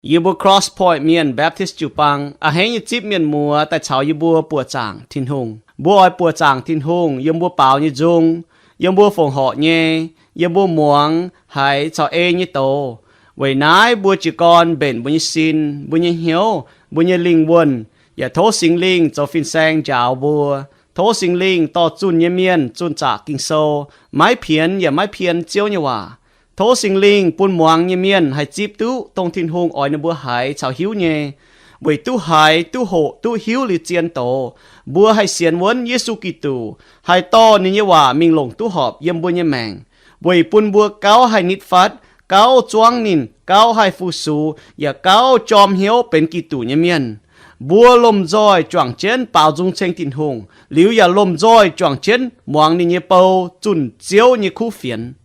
Yie mbuo Cross Point Mienh Baptist jiu-baang a'hneiv nyei zipv mienh muoz daaih caux yie mbuo buoqc zaangc Tin-Hungh. Mbuo oix buoqc zaangc Tin-Hungh yiem mbuo baaux nyei nzung, yiem mbuo fongc horc nyei, yiem mbuo muangx haiz caux ei nyei doz. Weic naaiv mbuo jiez gorn mbenc mbuo nyei sin, mbuo nyei hnyouv, mbuo nyei lingh wuonh, yaac tov Singx Lingh zoux fin-saeng njaaux mbuo. Tov Singx Lingh dorh zunh nyei mienh zunh zaqc Ging-Sou, maiv pienx yaac maiv pien Ziouv nyei waac. Tov Singx Lingh bun muangx nyei mienh haih zipv duqv dongh Tin-Hungh oix ninh mbuo haiz caux hiuv nyei. Weic duqv haiz, duqv hoqc, duqv hiuv liuz zien doz, mbuo haih sienx wuonv Yesu Giduc, haih dorh ninh nyei waac mingh longc duqv horpc yiem mbuo nyei maengc, weic bun mbuo gauh haih nitv fatv, gauh zuangv ninh, gauh haih fu-sux, yaac gauh jorm hnyouv benx Giduc nyei mienh. Mbuo lomh nzoih juangc jienv baaux nzung ceng Tin-Hungh, liuz yaac lomh nzoih juangc jienv muangx ninh nyei bou zunh Ziouv nyei kuv fienx.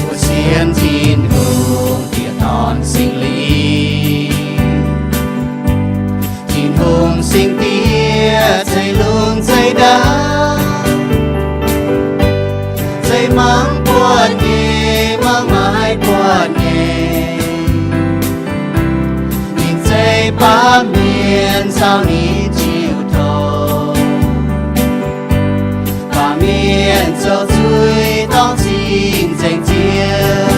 Mbuo sienx Tin-Hungh Diex, Dorn, Singx Lingh. Tin-Hungh Singx Diex zeiz lungh zeiz ndau, zeiz mangc buatc nyei, mangc maaiz buatc nyei. Ninh zeiz baamh mienh caux ninh jiu tong. Baamh mienh zoux zuiz dorngc cing-nzengc Ziouv.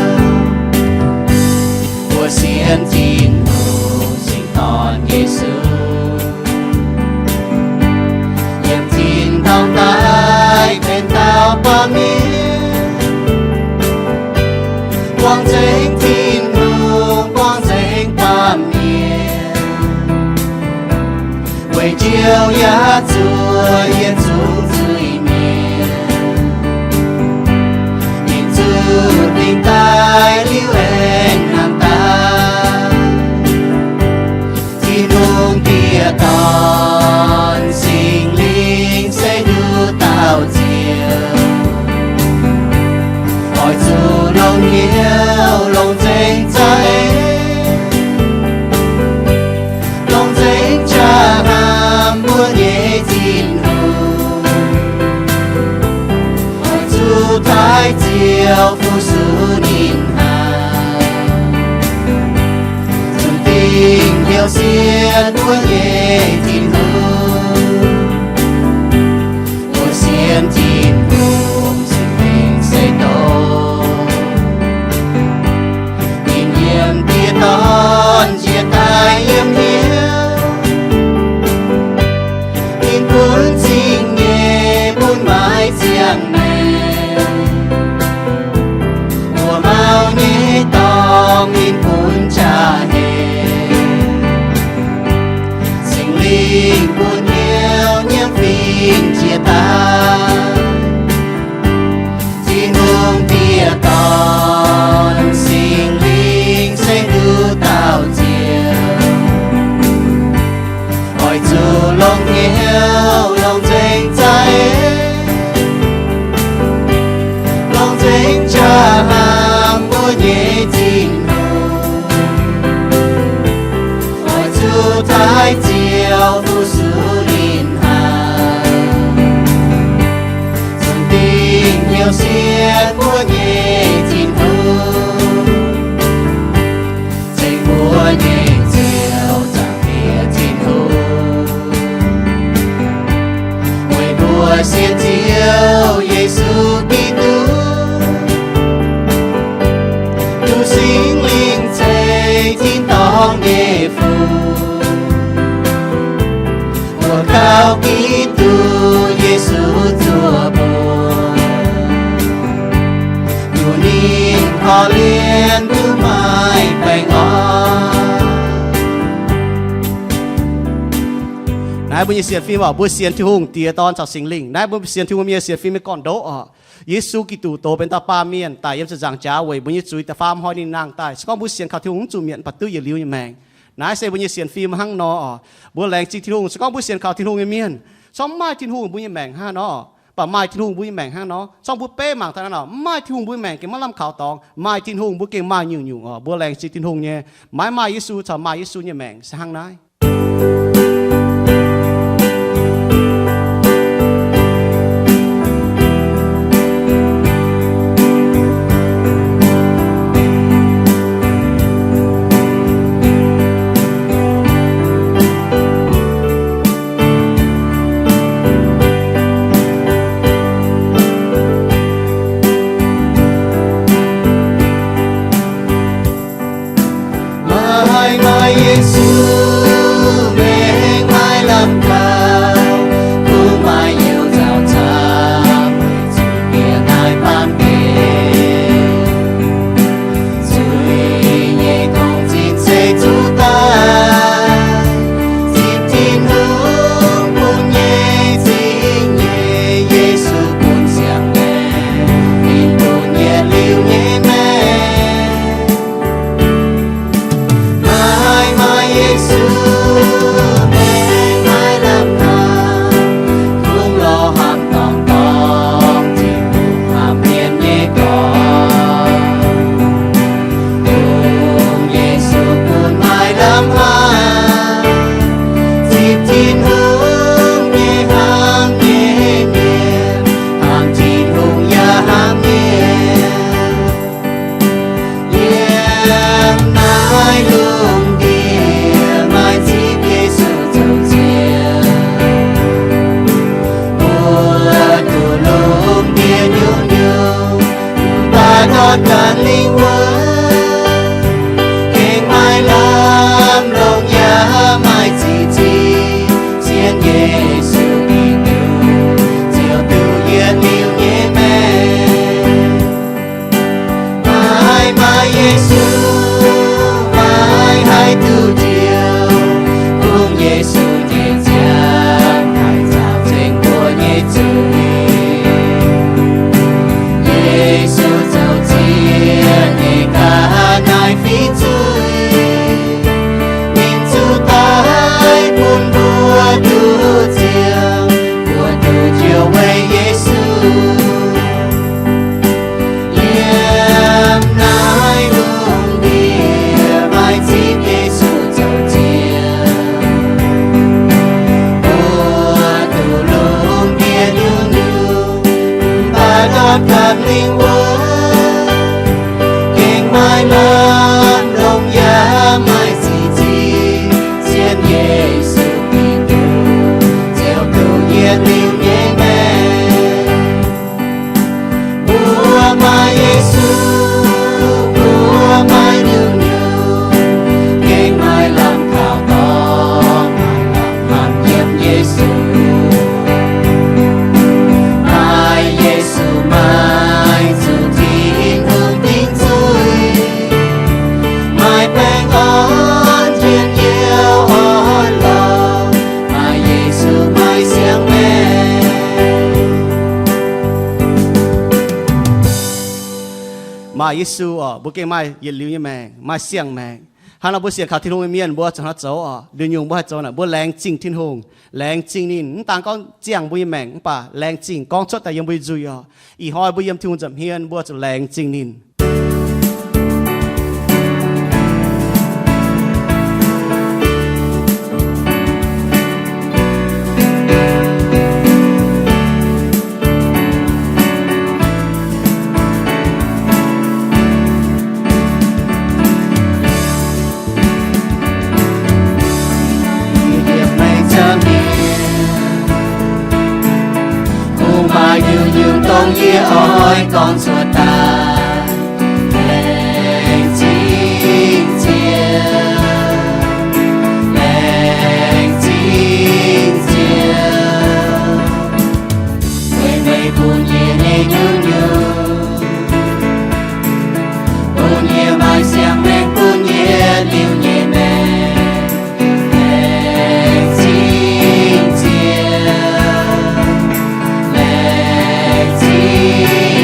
Mbuo sienx Tin-Hungh Singx Dorn Yesu, yiem tin-dorngh daaih benx dauh baamh mienh, buangh nzengc Tin-Hungh, buangh nzengc baamh mienh, weic njoux yaac zuov yietc zungv zuiz-mienh. Ninh zuqc dingc daaih liuc aengx hnangv daaih. Tin-Hungh Diex, Dorn, Singx Lingh se nduqc dauh Ziouv, oix zuqc longc hnyouv longc nzengc za'eix, longc nzengc qaqv hnamv mbuo nyei Tin-Hungh. Oix zuqc taaih Ziouv fu-sux ninh haic, zunc dingc hnyouv sienx mbuo nyei Tin-Hungh. Mbuo sienx Tin-Hungh Singx Lingh se doz. Ninh yiem Diex Dorn njiec daaih yiem hnyouv. Ninh bun cing nyei, bun maaiz ziangh maengc. Mbuo mauv nyei dorngx ninh bun jaa-heix. Singx Lingh bun hnyouv nyiemv fingx jiex daaih. Tin-Hungh Diex, Dorn, Singx Lingh se nduqc dauh Ziouv, oix zuqc longc hnyouv longc nzengc za'eix, longc nzengc qaqv hnamv mbuo nyei Tin-Hungh. Oix zuqc taaih Ziouv fu-sux ninh haic, zunc dingc hnyouv sienx mbuo nyei Tin-Hungh. Ceng mbuo nyei Ziouv, Zaangc Diex Tin-Hungh, weic mbuo sienx Ziouv Yesu Giduc, duqv Singx Lingh ceix tin-dorngh nyei Fun, mbuo gauh Giduc Yesu zuov mbuo, duqv ninh korv-lienh duqv maaih baengh orn. Naaiv mbuo nyei sienx fim oc, mbuo sienx Tin-Hungh Diex, Dorn caux Singx Lingh. Naaiv mbuo sienx Tin-Hungh nyei sienx fim nyei gorn-ndoqv oc. Yesu Giduc doz benx dauh baamh mienh daic yiem ziepc nzaangc jaax weic mbuo nyei zuiz da'faam hnoi ninh nangh daaih. Se gorngv mbuo sienx kaux Tin-Hungh mv zuqc mietc, mv baac duqv yietc liuz nyei maengc. Naaiv se mbuo nyei sienx fim hnangv nor oc. Mbuo laengz zingh Tin-Hungh. Se gorngv mbuo sienx kaux Tin-Hungh nyei mienh, se gorngv mv maaih Tin-Hungh, mbuo nyei maengc hnangv nor, mv baac maaih Tin-Hungh, mbuo nyei maengc hnangv nor. Se gorngv mbuo beiv mangc taux naaiv nor, mv maaih Tin-Hungh, mbuo nyei maengc gengh maiv lamh kaux dorngx. Maaih Tin-Hungh, mbuo gengh maaih nyungc-nyungc oc. Mbuo laengz zingh Tin-Hungh nyei. Maiv maaih Yesu caux maaih Yesu nyei maengc se hnangv naaiv. Maaih, maaih Yesu, maengc maiv lamh kaux, kungx maaih you nzauh camv, zuqc bieqc naaiv baamh gen. Zuiz nyei gong-zinh se zuqc daaih, zipv Tin-Hungh bun nyei zingh nyei. Yesu bun siang-maengc, ninh bun yietc liuz nyei maengc. Maaih, maaih Yesu, maengc maiv lamh kaux, kungx lorz hnamv dorngc dorngc, Tin-Hungh hnamv mienh nyei dorngx. Dongh Yesu bun maaih lamh hnamv, zipv Tin-Hungh nyei hnamv nyei mienh, hnamv Tin-Hungh yaac hnamv mienh. Yiem naaiv lungh ndiev maaih zipv Yesu zoux nziex, mbuo duqv lungh ndiev nyungc-nyungc, mv baac ndortv ganh lingh wuonh, gengh maaih lamh longc yaac maaih zingh zinh, sienx Yesu Giduc, ziouc duqv yietc liuz nyei maengc. Maaih, maaih Yesu, maaih haih duqv njoux, kungx Yesu nyei nziaamv haih nzaaux nzengc mbuo nyei zuiz. Yesu zoux ziex nyei ga'naaiv fih zuiz, ninh zuqc daic bun mbuo duqv ziangh, mbuo duqv njoux weic Yesu. Yiem naaiv lungh ndiev maaih zipv Yesu zoux nziex, mbuo duqv lungh ndiev nyungc-nyungc, mv baac ndortv ganh lingh wuonh, gengh maaih lamh longc yaac maaih zingh zinh, sienx Yesu Giduc, ziouc duqv yietc liuz nyei maengc. Mbuo maaih Yesu, mbuo maaih nyungc-nyungc, gengh maaih lamh kaux dorngx, maaih lamh hnamv yiem Yesu. Maaih Yesu maaih zuqc Tin-Hungh dingc zuiz, maaih baengh orn njien-youh orn-lorqc, maaih Yesu maaih siang-maengc. Maaih Yesu oc, mbuo gengh maaih yietc liuz nyei maengc, maaih siang-maengc. Hnangv nor mbuo sienx kaux Tin-Hungh nyei mienh mbuo zuqc hnangv zoux oc. Nduqc nyungc mbuo haih zoux naaic, mbuo laengz zingh Tin-Hungh, laengz zingh ninh, mv dangx gorngv ziangh mbuo nyei maengc mv baac laengz zingh gorngv cuotv daaih yiem mbuo nyei nzuih oc. Ih hnoi mbuo yiem Tin-Hungh nza'hmien mbuo zuqc laengz zingh ninh. Kungx maaih nyungc-nyungc dongh yie oix gorngv cuotv daaih. Laengz zingh Ziouv, laengz zingh Ziouv, weic meih bun yie nyei nyungc-nyungc, bun yie maaih siang-maengc, bun yie liuz nyei maengc. Laengz zingh Ziouv, laengz zingh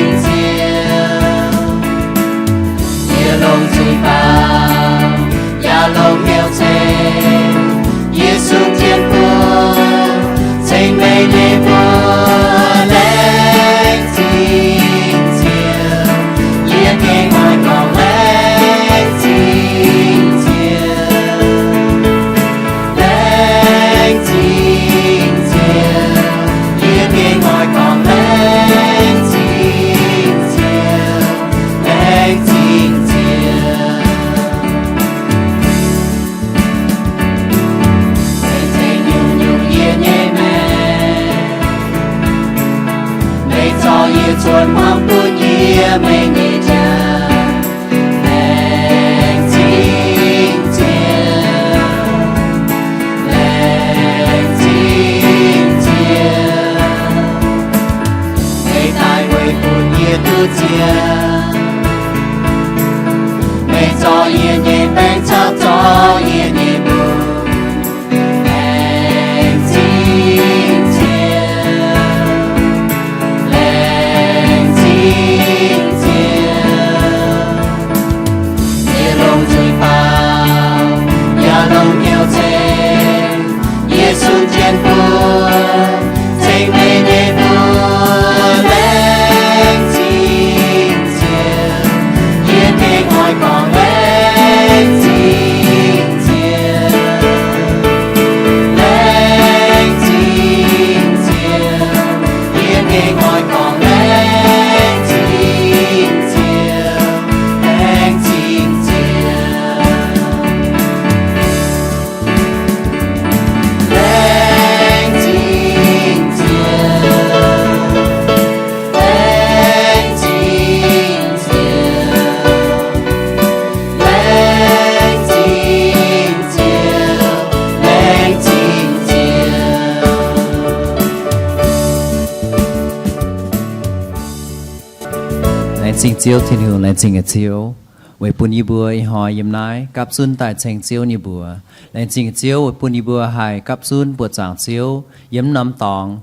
Laengz zingh Ziouv Tin-Hungh, laengz zingh nyei Ziouv, weic bun yie mbuo ih hnoi yiem naaiv gapv zunv daaih ceng Ziouv nyei mbuox. Laengz zingh nyei Ziouv weic bun yie mbuo haih gapv zunv buoqc zaangc Ziouv yiem naaiv norm dorngx,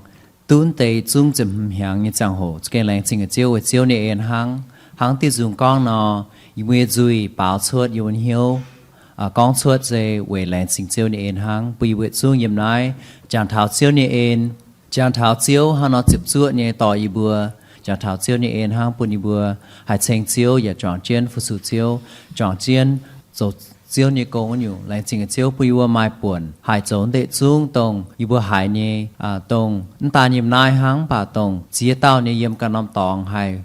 duqv deix zungv ziepc hmz hnyangx nyei ziangh hoc. Za'gengh laengz zingh nyei Ziouv weic Ziouv nyei en hnangv. Hnangv diuh nzung gorngv nor, yie mbuo nyei nzuih baaux cuotv yiem wuov hnyouv, gorngv cuotv se weic laengz zingh Ziouv nyei en hnangv, bun yie mbuo zungv yiem naaiv jangx taux Ziouv nyei en, jangx taux Ziouv hnangv nor ziepc zuoqv nyei dorh yie mbuo, jangx taux Ziouv nyei en hnangv bun yie mbuo haih ceng Ziouv yaac juangc jienv fu-sux Ziouv, juangc jienv zoux Ziouv nyei gong wuov nyungc. Laengz zingh Ziouv bun yie mbuo maaih buonc haih zoux ndeic zungv dongh yie mbuo haiz nyei, dongh mv daan yiem naaiv hnangv, mv baac dongh ziex dauh nyei yiem ganh norm dorngx haih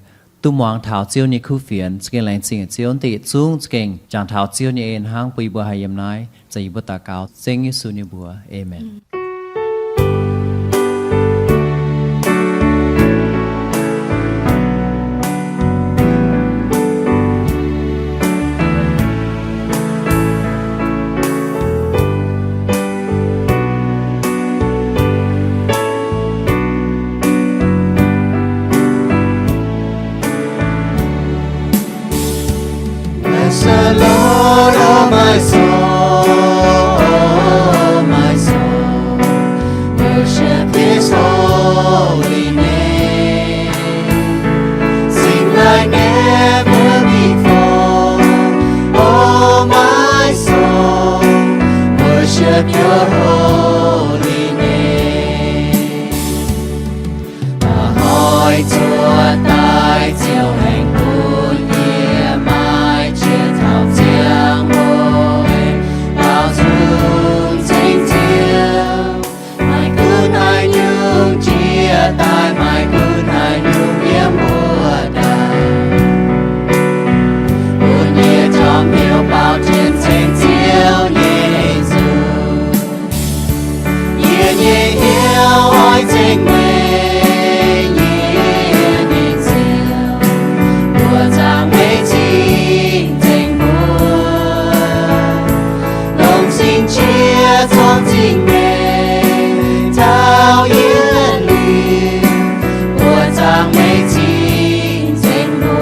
duqv muangx taux Ziouv nyei kuv fienx. Za'gengh laengz zingh Ziouv, ndeic zungv za'gengh jangx taux Ziouv nyei en hnangv bun yie mbuo haih yiem naaiv. Za'gengh yie mbuo daux gaux zengv Yesu nyei mbuox. Aamen. Bless the Lord, oh my soul, oh my soul, worship his holy name. Sing like never before, oh my soul, worship your holy name. Hnoi zuov daaih Ziouv aengx bun yie maaih qiex taux ziangh hoc aengx baaux nzung ceng Ziouv. Maaih gunv haaix nyungc jiex daaih, maaih gunv haaix nyungc yiem wuov daaih, bun yie jorm hnyouv baaux jienv ceng Ziouv nyei nzung. Yie nyei hnyouv oix ceng meih, yie nyei Ziouv, mbuox zaangc meih cing-nzengc mbuo. Longc sin qiex cong-zingh meih taux yietc liuz, mbuox zaangc meih cing-nzengc mbuo.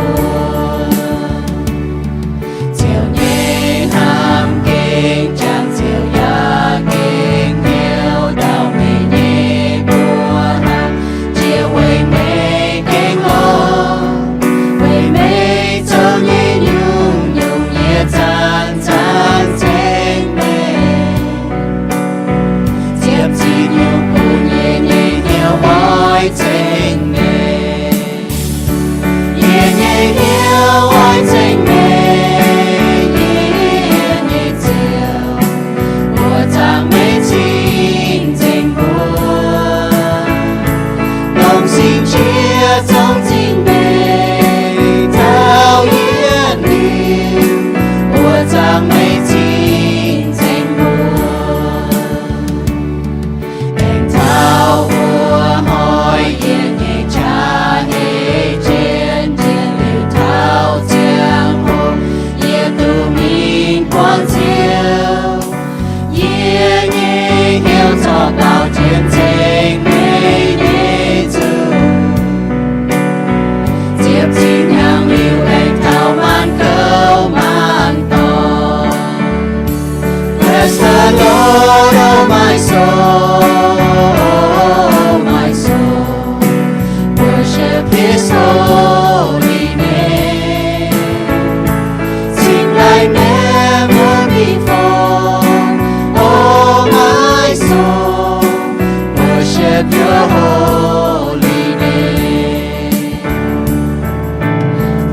Ziouv nyei hnamv gengh jangx, Ziouv yaac gengh hnyouv ndau meih nyei mbuox hnangv. Jiex weic meih gengh longx, weic meih zoux nyei nyungc-nyungc yie zanc-zanc ceng meih. Ziepc zinh nyungc bun yie nyei hnyouv oix ceng meih. Yie nyei hnyouv oix ceng meih, yie nyei Ziouv, mbuox zaangc meih cing-nzengc mbuo. Longc sin qiex cong-zingh meih taux yietc liuz, mbuox zaangc meih cing-nzengc mbuo. Aengx taux wuov hnoi yie nyei qaqv hneiv jienv, jienv liuz taux ziangh hoc, yie duqv mingh buangh Ziouv. Yie nyei hnyouv zorqv baaux jienv ceng meih nyei nzung. Ziepc zinh hnyangx liuz aengx taux maanc gouv maanc dorngx. Bless the Lord, oh my soul, oh my soul, worship his holy name. Sing like never before, oh my soul, worship your holy name.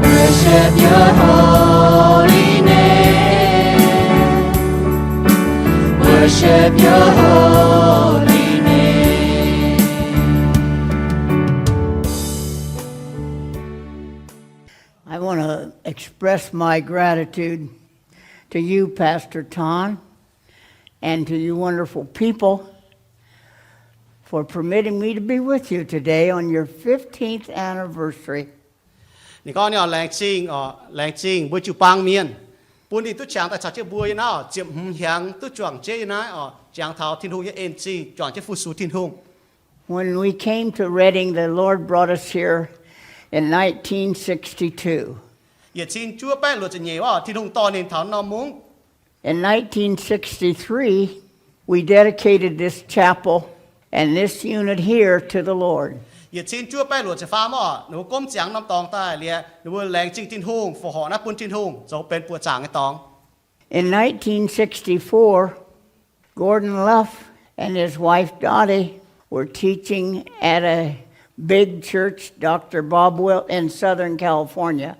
Worship your holy name. Worship your holy name. I want to express my gratitude to you, Pastor Ton, and to you wonderful people for permitting me to be with you today on your fifteenth anniversary. Ninh gorngv ninh oix laengz zingh, oix laengz zingh mbuo jiu-baang mienh, bun ninh duqv jangx daaih caux jienv mbuo yiem naaiv oc, ziepc hmz hnyangx duqv juangc jienv yiem naaiv oc, jangx taux Tin-Hungh nyei en-zingh, juangc jienv fu-sux Tin-Hungh. When we came to Redding, the Lord brought us here in nineteen sixty-two. Yietc cin juov baeqv luoqc ziepc nyeic wuov, Tin-Hungh dorh ninh taux norm mungv. In nineteen sixty-three, we dedicated this chapel and this unit here to the Lord. Yietc cin juov baeqv luoqc ziepc faam wuov, ninh mbuo gomv ziangx norm dorngx daaih liuz, ninh mbuo laengz zingh Tin-Hungh, fongc horc naaiv bun Tin-Hungh zoux benx buoqc zaangc nyei dorngx. In nineteen sixty-four, Gordon Luff and his wife Dottie were teaching at a big church Doctor Bob Wil- in Southern California.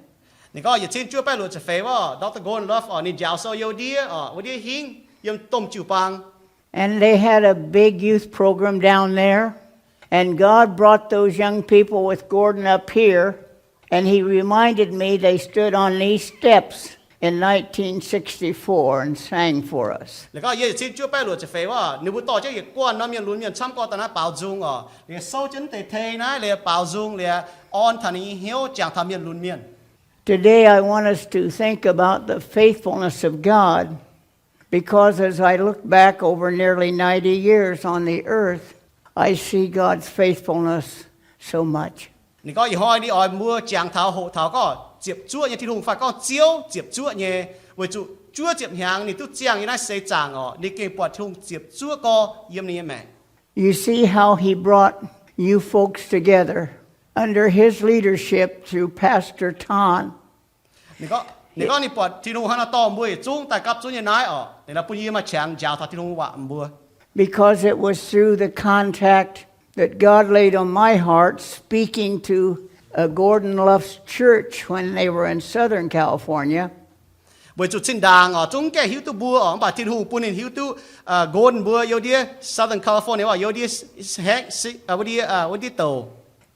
Ninh gorngv yietc cin juov baeqv luoqc ziepc feix wuov, Doctor Gordon Luff oc, ninh njaaux sou youz ndiev oc, wuov ndiev hingv yiem domh jiu-baang. And they had a big youth program down there. And God brought those young people with Gordon up here, and he reminded me they stood on these steps in nineteen sixty-four and sang for us. Liuz gorngv yietc cin juov baeqv luoqc ziepc feix wuov, ninh mbuo dorh jienv yietc guanh norm mienh lunx mienh camv gorngv daaih naaiv baaux nzung oc, liuz souv jienv deix tei naaiv liuz baaux nzung liuz orn taux ninh nyei hnyouv jangx taux mienh lunx mienh. Today I want us to think about the faithfulness of God, because as I look back over nearly ninety years on the earth, I see God's faithfulness so much. Ninh gorngv ih hnoi ninh oix mbuo jangx taux hoqc taux gorngv ziepc zuoqv nyei Tin-Hungh fai gorngv Ziouv ziepc zuoqv nyei, weic zuqc juov ziepc hnyangx ninh duqv ziangh yiem naaiv seix zaangc oc, ninh gengh buatc Tin-Hungh ziepc zuoqv gorx yiem ninh nyei maengc. You see how he brought you folks together under his leadership through Pastor Tan. Ninh gorngv ninh buatc Tin-Hungh hnangv nor dorh mbuo yietc zungv daaih gapv zunv nyei naaiv oc, ninh bun yie maaih qangx njaaux taux Tin-Hungh waac mbuo. Because it was through the contact that God laid on my heart speaking to uh, Gordon Luff's church when they were in Southern California. Weic zuqc zinh ndaangc oc, zungv gaengh hiuv duqv mbuo oc, mv baac Tin-Hungh bun ninh hiuv duqv Gordon mbuo youh ndiev Southern California, youh ndiev, wuov ndiev douc.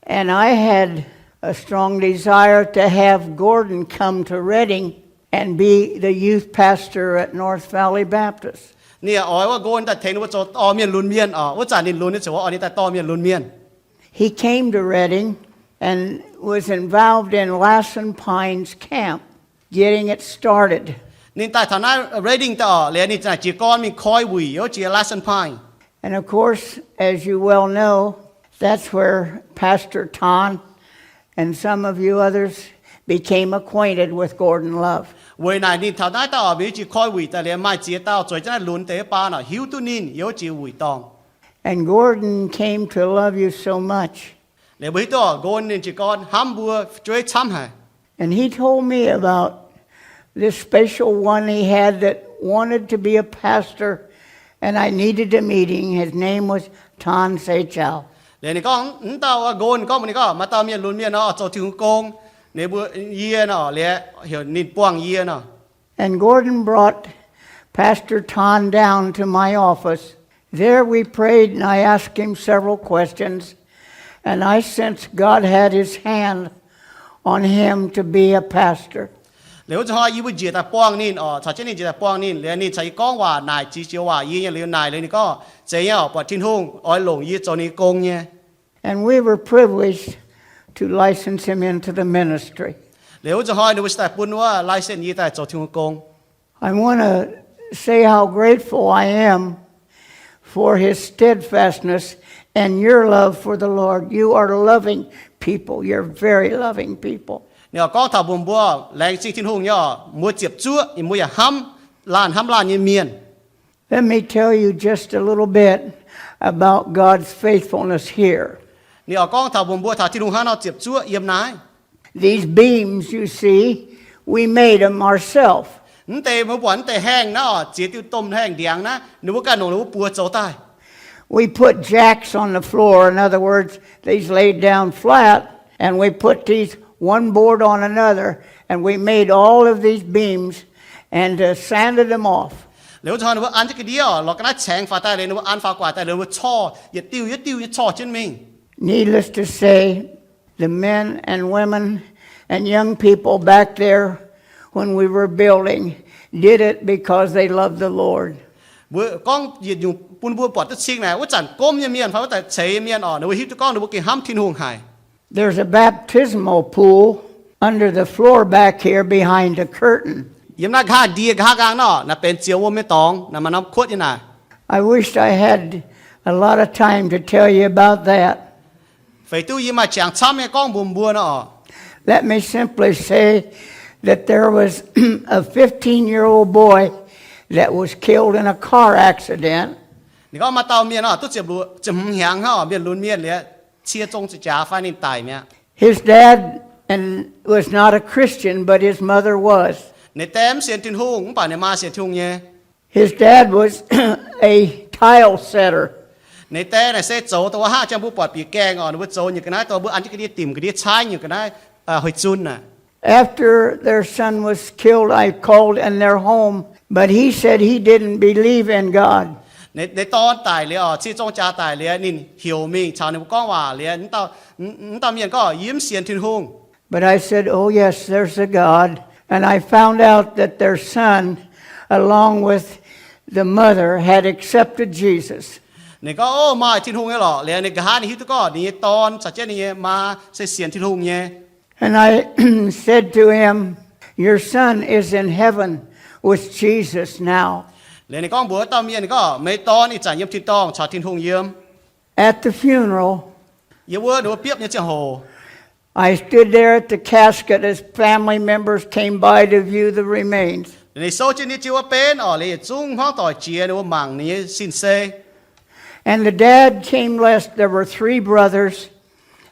And I had a strong desire to have Gordon come to Redding and be the youth pastor at North Valley Baptist. Ninh yaac oix wuov Gordon daaih tengx ninh mbuo zoux dorh mienh lunx mienh oc. Wuov zanc ninh lunx nyei ziouc wuov oix ninh daaih dorh mienh lunx mienh. He came to Redding and was involved in Lassen Pine's camp, getting it started. Ninh daaih taux naaiv Redding daaih oc, liuz ninh naaic jiez gorn mingh koi wuic youh jiex Lassen Pine. And of course, as you well know, that's where Pastor Tan and some of you others became acquainted with Gordon Love. Weic naaic ninh taux naaiv daaih oc, mingh jiex koi wuic daaih liuz maaih ziex dauh zueiz jienv naaiv lunx deix wuov baan oc, hiuv duqv ninh youh jiex wuic dorngh. And Gordon came to love you so much. Liuz mbuo hiuv duqv oc, Gordon ninh jiez gorn hnamv mbuo fu'jueiv camv haic. And he told me about this special one he had that wanted to be a pastor, and I needed a meeting. His name was Tan Seichau. Liuz ninh gorngv, mv dauh Gordon gorngv mbuox ninh gorngv, maaih dauh mienh lunx mienh nor oix zoux Tin-Hungh gong, ninh mbuo, yie nor, liuz heuc ninh buangh yie nor. And Gordon brought Pastor Tan down to my office. There we prayed, and I asked him several questions, and I sensed God had his hand on him to be a pastor. Liuz wuov zanc hnoi yie mbuo njiec daaih buangh ninh oc, caux jienv ninh njiec daaih buangh ninh, liuz ninh caux yie gorngv waac, naaic ziex joux waac yie nyei liuz naaic liuz ninh gorngv, zeiz nyei oc, buatc Tin-Hungh oix longc yie zoux ninh nyei gong nyei. And we were privileged to license him into the ministry. Liuz wuov zanc hnoi ninh mbuo se daaih bun wuov license yie daaih zoux Tin-Hungh gong. I want to say how grateful I am for his steadfastness and your love for the Lord. You are loving people. You're very loving people. Ninh oix gorngv taux mbuox mbuo, laengz zingh Tin-Hungh nyei oc, mbuo ziepc zuoqv, mbuo yaac hnamv laanh hnamv laanh nyei mienh. Let me tell you just a little bit about God's faithfulness here. Ninh oix gorngv taux mbuox mbuo taux Tin-Hungh hnangv nor ziepc zuoqv yiem naaiv. These beams you see, we made them ourselves. Mv deix mbuo buatc mv deix haengh naaiv oc, ziex diuh domh haengh ndiangx naaiv, ninh mbuo ganh longc ninh mbuo buoz zoux daaih. We put jacks on the floor. In other words, these laid down flat, and we put these one board on another, and we made all of these beams and uh, sanded them off. Liuz wuov zanc hnoi ninh mbuo an jienv ga'ndiev oc, lorz ga'naaiv caengx faaux daaih liuz, ninh mbuo an faaux guaax daaih liuz, ninh mbuo corc yietc diuh yietc diuh nyei corc jienv mingh. Needless to say, the men and women and young people back there, when we were building, did it because they loved the Lord. Mbuo gorngv yietc nyungc bun mbuo buatc duqv cing naaic, wuov zanc gomv nyei mienh fai wuov zanc ceix nyei mienh oc, ninh mbuo hiuv duqv gorngv ninh mbuo gengh hnamv Tin-Hungh haic. There's a baptismal pool under the floor back here behind the curtain. Yiem naaiv nqa'haav ndie nqa'haav nqaang nor, naaiv benx zioux wuom nyei dorngx, naaiv maaih norm kuotv nyei naaic. I wished I had a lot of time to tell you about that. Feix duqv yie maaih qangx camv nyei gorngv mbuox mbuo nor oc. Let me simply say that there was a fifteen-year-old boy that was killed in a car accident. Ninh gorngv maaih dauh mienh oc, duqv ziepc hmz hnyangx hnangv, mienh lunx mienh liuz, cie zong ziepc jaax fai ninh daic mi'aqv. His dad and was not a Christian, but his mother was. Ninh die mv sienx Tin-Hungh, mv baac ninh maa sienx Tin-Hungh nyei. His dad was a tile setter. Ninh die naaic se zoux dongh wuov hnangv jang mbuo buatc bieqc gaengh oc, ninh mbuo zoux nyungc ga'naaiv, dongh mbuo an jienv ga'ndiev dimc ga'ndiev caaiv nyungc ga'naaiv, hui zunv naaic. After their son was killed, I called in their home, but he said he didn't believe in God. Ninh dorn daic liuz oc, cie zong jaax daic liuz, ninh heuc mingh caux ninh mbuo gorngv waac liuz, wuov dauh mienh gorngv, Yie mv sienx Tin-Hungh. But I said, Oh, yes, there's a God. And I found out that their son, along with the mother, had accepted Jesus. Ninh gorngv, Ov, maaih Tin-Hungh nyei lorqc. Liuz ninh nqa'haav ninh hiuv duqv gorngv ninh nyei dorn caux jienv ninh nyei maa se sienx Tin-Hungh nyei. And I said to him, Your son is in heaven with Jesus now. Liuz ninh gorngv mbuox wuov dauh mienh, ninh gorngv, Meih dorn ih zanc yiem tin-dorngh caux Tin-Hungh yiem. At the funeral, yiem wuov ninh mbuo biopv nyei ziangh hoc, I stood there at the casket as family members came by to view the remains. Ninh souv jienv nitv jienv wuov benv oc, liuz yietc zungv hmuangv doic jiex ninh mbuo mangc ninh nyei sin sei. And the dad came last. There were three brothers,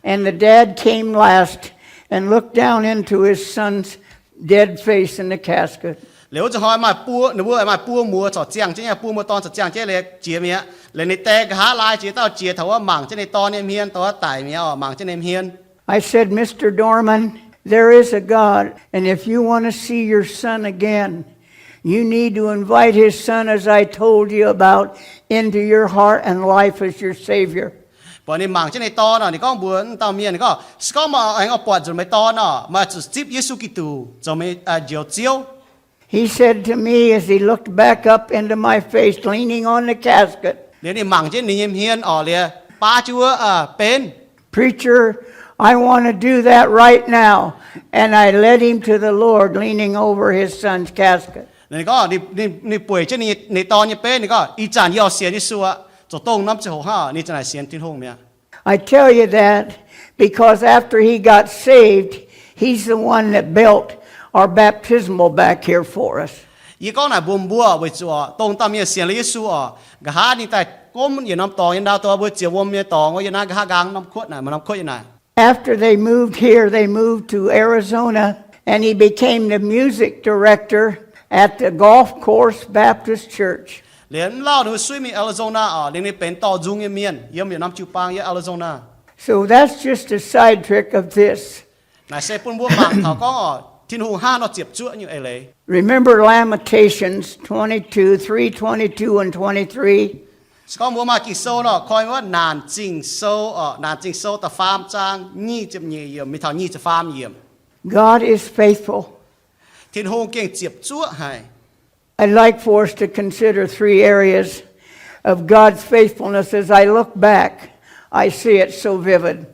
and the dad came last and looked down into his son's dead face in the casket. Liuz wuov zanc hnoi maaih buo, ninh mbuo maaih buo muoz corc ziangh jienv, buo muoz dorn corc ziangh jienv liuz jiex mi'aqv. Liuz ninh die nqa'haav laai jiex dauh jiex taux wuov mangc jienv ninh dorn nyei hmien, dongh wuov daic mi'aqv oc, mangc jienv ninh hmien. I said, Mister Dorman, there is a God, and if you want to see your son again, you need to invite his son, as I told you about, into your heart and life as your Savior. Buatc ninh mangc jienv ninh dorn oc, ninh gorngv mbuox wuov dauh mienh, ninh gorngv, Se gorngv meih aengx oix buatc nzunc meih dorn oc, meih zuqc zipv Yesu Giduc zoux meih njoux Ziouv. He said to me as he looked back up into my face, leaning on the casket, Liuz ninh mangc jienv ninh nyei hmien oc, liuz baav jienv wuov benv, Preacher, I want to do that right now. And I led him to the Lord, leaning over his son's casket. Ninh gorngv, ninh bueic jienv ninh dorn nyei benv, ninh gorngv, Ih zanc yie oix sienx Yesu aqv. Zoux dongh norm ziangh hoc hnangv, ninh za'naaic sienx Tin-Hungh mi'aqv. I tell you that because after he got saved, he's the one that built our baptismal back here for us. Yie gorngv naaic mbuox mbuo weic zuqc dongh dauh mienh sienx liuz Yesu oc, nqa'haav ninh daaih gomv yietc norm dorngx nyei ndau, dongh mbuo ziec wuom nyei dorngx wuov, yiem naaiv nqa'haav nqaang norm kuotv naaic, maaih norm kuotv yiem naaic. After they moved here, they moved to Arizona, and he became the music director at the Golf Course Baptist Church. Liuz mv lauh ninh mbuo suiv mingh Arizona oc, liuz ninh benx dorh nzung nyei mienh yiem yietc norm jiu-baang yiem Arizona. So that's just a side trick of this. Naaic se bun mbuo mangc taux gorngv oc, Tin-Hungh hnangv nor ziepc zuoqv nyungc eix leiz. Remember Lamentations twenty-two, three, twenty-two, and twenty-three? Se gorngv mbuo maaih Ging-Sou nor, koi wuov Naanc Zingh Sou oc, Naanc Zingh Sou da'faam zaang nyic ziepc nyeic yiemc mingh taux nyic ziepc faam yiemc. God is faithful. Tin-Hungh gengh ziepc zuoqv haic. I'd like for us to consider three areas of God's faithfulness. As I look back, I see it so vivid.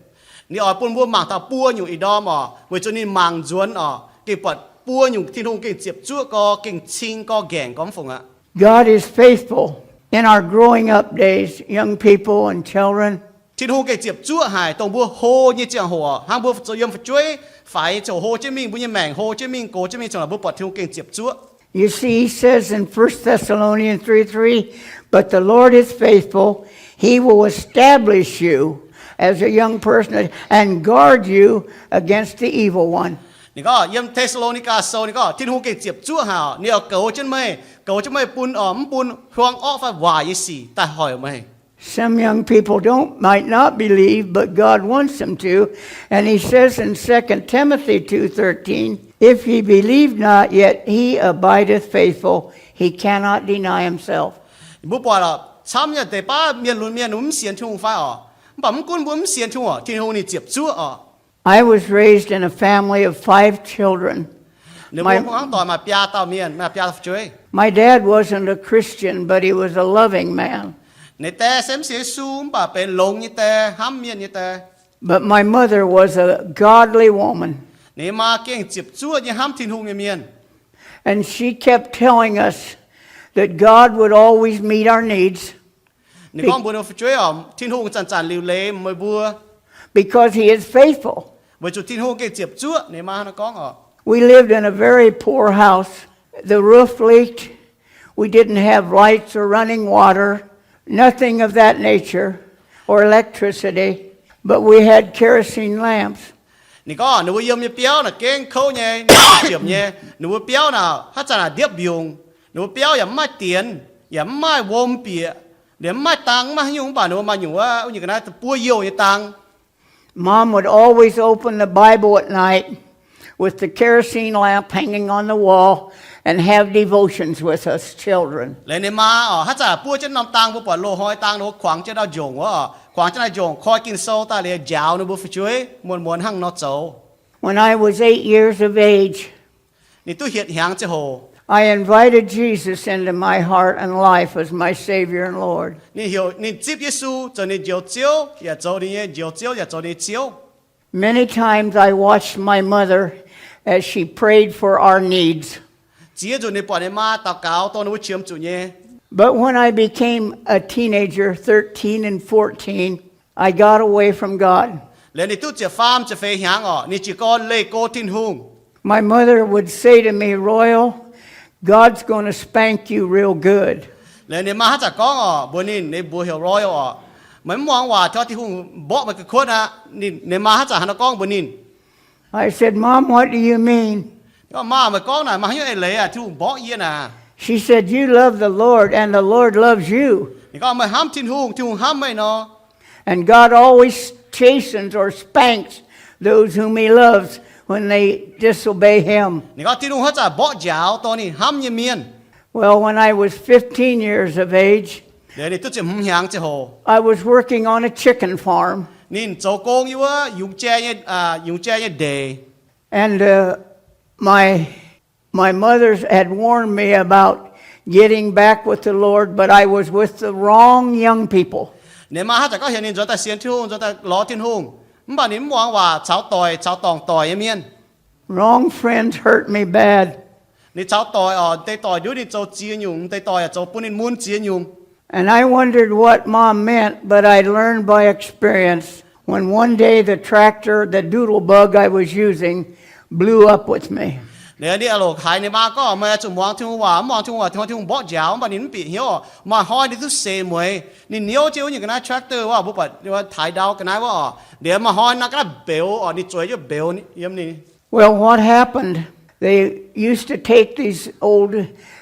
Ninh oix bun mbuo mangc taux buo nyungc ih ndorm oc, weic zuqc ninh mangc nzuonx oc, gengh buatc buo nyungc Tin-Hungh gengh ziepc zuoqv gorx, gengh cing gorx, nqaengc gorx mv fungc aqv. God is faithful in our growing up days, young people and children. Tin-Hungh gengh ziepc zuoqv haic dongh mbuo hlo nyei ziangh hoc, hnangv mbuo zoux yiem fu'jueiv faix nyei ziouc hlo jienv mingh, mbuo nyei maengc hlo jienv mingh, gox jienv mingh, ziouc naaic mbuo buatc Tin-Hungh gengh ziepc zuoqv. You see, he says in First Thessalonians three three, But the Lord is faithful. He will establish you as a young person and guard you against the evil one. Ninh gorngv yiem Te^saa^lo^ni^gaa Sou, ninh gorngv Tin-Hungh gengh ziepc zuoqv haic, ninh oix goux jienv meih, goux jienv meih bun, mv bun huaang orqv fai waaic nyei sic daaih hoic meih. Some young people don't, might not believe, but God wants them to. And he says in Second Timothy two thirteen, If ye believe not, yet he abideth faithful, he cannot deny himself. Mbuo buatc oc, camv nyei deix baav mienh lunx mienh mv sienx Tin-Hungh fai oc. Mv baac mv gunv mbuo mv sienx Tin-Hungh oc, Tin-Hungh ninh ziepc zuoqv oc. I was raised in a family of five children. Ninh mbuo hnangv doic maaih biaa dauh mienh, maaih biaa dauh fu'jueiv. My dad wasn't a Christian, but he was a loving man. Ninh die se mv sienx Yesu, mv baac benx longx nyei die, hnamv mienh nyei die. But my mother was a godly woman. Ninh maa gengh ziepc zuoqv nyei hnamv Tin-Hungh nyei mienh. And she kept telling us that God would always meet our needs. Ninh gorngv mbuox ninh fu'jueiv oc, Tin-Hungh zanc-zanc liuc leiz meih mbuo. Because he is faithful. Weic zuqc Tin-Hungh gengh ziepc zuoqv. Ninh maa nor gorngv oc, We lived in a very poor house. The roof leaked. We didn't have lights or running water, nothing of that nature, or electricity, but we had kerosene lamps. Ninh gorngv ninh mbuo yiem nyei biauv naaic gengh kouv nyei, ziepc nyei. Ninh mbuo biauv naaic haaix zanc naaic ndiepv mbiungc. Ninh mbuo biauv yaac mv maaih dienx, yaac mv maaih wuom bieqc, liemh mv maaih dang, mv maaih haaix nyungc, mv baac ninh mbuo maaih nyungc wuov nyungc ga'naaiv buov youh nyei dang. Mom would always open the Bible at night with the kerosene lamp hanging on the wall and have devotions with us children. Liuz ninh maa oc, haaix zanc buov jienv norm dang, mbuo buatc loz hnoi dang, ninh mbuo kuangx jienv ndau njongc wuov, kuangx jienv ndau njongc koi Ging-Sou daaih liuz njaaux ninh mbuo fu'jueiv muonz-muonz hnangv nor zoux. When I was eight years of age, Ninh duqv hietc hnyangx ziangh hoc, I invited Jesus into my heart and life as my Savior and Lord. Ninh heuc, ninh zipv Yesu zoux ninh njoux Ziouv, yaac zoux ninh nyei njoux Ziouv, yaac zoux ninh nyei Ziouv. Many times I watched my mother as she prayed for our needs. Ziex nzunc ninh buatc ninh maa daux gaux dongh ninh mbuo qiemx zuqc nyei. But when I became a teenager, thirteen and fourteen, I got away from God. Liuz ninh duqv ziepc faam ziepc feix hnyangx oc, ninh jiez gorn leih go Tin-Hungh. My mother would say to me, Royal, God's gonna spank you real good. Liuz ninh maa haaix zanc gorngv oc mbuox ninh, ninh mbuox heuc Royal oc, meih mv muangx waac tov Tin-Hungh mborqv meih ga'kuotv aqv. Ninh maa haaix zanc hnangv nor gorngv mbuox ninh. I said, Mom, what do you mean? Maa, meih gorngv naaic maaih haaix nyungc eix leiz aac, Tin-Hungh mborqv yie naaic? She said, You love the Lord and the Lord loves you. Ninh gorngv, meih hnamv Tin-Hungh, Tin-Hungh hnamv meih nor. And God always chastens or spanks those whom he loves when they disobey him. Ninh gorngv Tin-Hungh haaix zanc mborqv njaaux dongh ninh hnamv nyei mienh. Well, when I was fifteen years of age, Liuz ninh duqv ziepc hmz hnyangx ziangh hoc, I was working on a chicken farm. Ninh zoux gong yiem wuov yungz jai nyei, yungz jai nyei ndeic. And uh, my my mother had warned me about getting back with the Lord, but I was with the wrong young people. Ninh maa haaix zanc gorngv heuc ninh nzuonx daaih sienx Tin-Hungh, nzuonx daaih lorz Tin-Hungh, mv baac ninh mv muangx waac, caux doic, caux dorngc doic nyei mienh. Wrong friends hurt me bad. Ninh caux doic oc, deix doic nduov ninh zoux ziex nyungc, deix doic yaac zoux bun ninh mun ziex nyungc. And I wondered what Mom meant, but I learned by experience when one day the tractor, the doodle bug I was using, blew up with me. Liuz ninh a'loc haiz ninh maa gorngv, meih zuqc muangx Tin-Hungh waac, mv muangx Tin-Hungh waac, Tin-Hungh mborqv njaaux. Mv baac ninh mv bieqc hnyouv oc. Maaih hnoi ninh duqv seix mueiz, ninh niouv jienv wuov nyungc ga'naaiv tractor wuov, mbuo buatc taaix ndau ga'naaiv wuov oc. Liuz maaih hnoi naaiv ga'naaiv mbeux oc, ninh zueiz jienv mbeux yiem ninh. Well, what happened? They used to take these old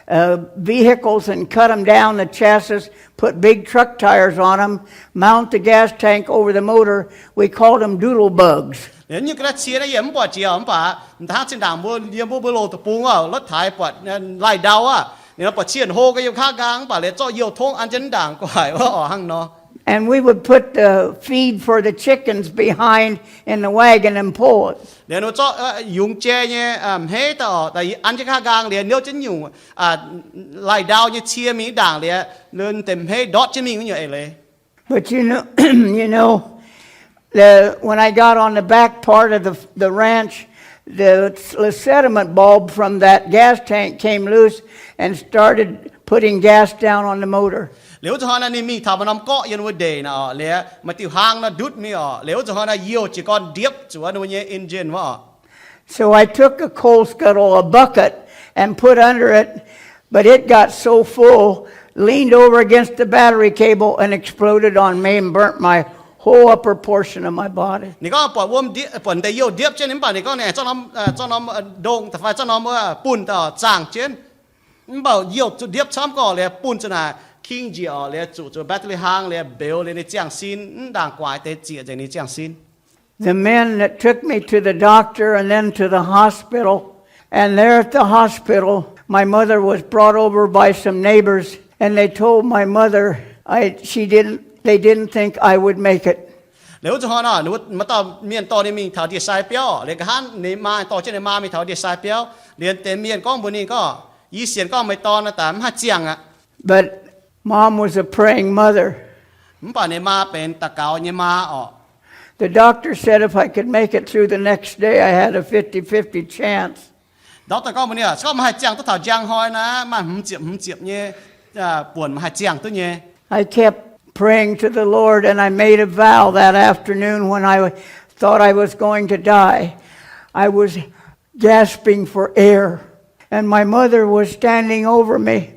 uh, vehicles and cut them down, the chassis, put big truck tires on them, mount the gas tank over the motor. We called them doodle bugs. Liuz nyungc ga'naaiv cie naaiv yie mv buatc jiex mv baac hnangv zinh ndaangc mbuo yiem mbuo mbuo loz deic-bung oc, lotv taaix buatc lai ndau aqv. Ninh buatc cien hlo ga yiem kaav nqaang mv baac liuz zorqv youh tongv an jienv ndaangc gu'nguaaic wuov oc hnangv nor. And we would put the feed for the chickens behind in the wagon and pull it. Liuz ninh zorqv yungz jai nyei hmeiv daaih oc, an jienv kaav nqaang liuz niouv jienv nyungc lai ndau nyei cie mingh ndaangc liuz, deix hmeiv ndortv jienv mingh wuov nyungc eix leiz. But you know, you know, the, when I got on the back part of the, the ranch, the, the sediment bulb from that gas tank came loose and started putting gas down on the motor. Liuz wuov zanc hnoi naaiv ninh mingh taux maaih norm gorqv yiem wuov ndeic naaic oc, liuz maaih diuh hlaang nor ndutv mingh oc. Liuz wuov zanc hnoi naaiv youh jiez gorn ndiepv zuqc wuov nyei engine wuov oc. So I took a coal scuttle, a bucket, and put under it, but it got so full, leaned over against the battery cable and exploded on me and burnt my whole upper portion of my body. Ninh gorngv buatc wuom, buatc deix youh ndiepv jienv, mv baac ninh gorngv ninh zorqv norm, zorqv norm ndongh da'fai zorqv norm wuov bunh daaih zaangh jienv. Mv baac youh zuqc ndiepv camv gorqv liuz bunh zuqc naaic king njiec oc, liuz zuqc zuqc battery hlaang liuz mbeux liuz ninh ziangh sin, mv ndaangc guaax deix ziec nzengc ninh ziangh sin. The men that took me to the doctor and then to the hospital, and there at the hospital, my mother was brought over by some neighbors, and they told my mother I, she didn't, they didn't think I would make it. Liuz wuov zanc hnoi naaic, maaih dauh mienh dorh ninh mingh taux ndie-sai biauv, liuz nqa'haav ninh maa dorh jienv ninh maa mingh taux ndie-sai biauv, liuz deix mienh gorngv mbuox ninh gorngv, Yie sienx gorngv meih dorn naaiv daaih mv haih ziangh aqv. But Mom was a praying mother. Mv baac ninh maa benx daux gaux nyei maa oc. The doctor said if I could make it through the next day, I had a fifty fifty chance. Doctor gorngv mbuox ninh, se gorngv meih haih ziangh duqv taux njang hnoi naaic, maaih hmz ziepc hmz ziepc nyei buonc meih haih ziangh duqv nyei. I kept praying to the Lord, and I made a vow that afternoon when I thought I was going to die. I was gasping for air, and my mother was standing over me.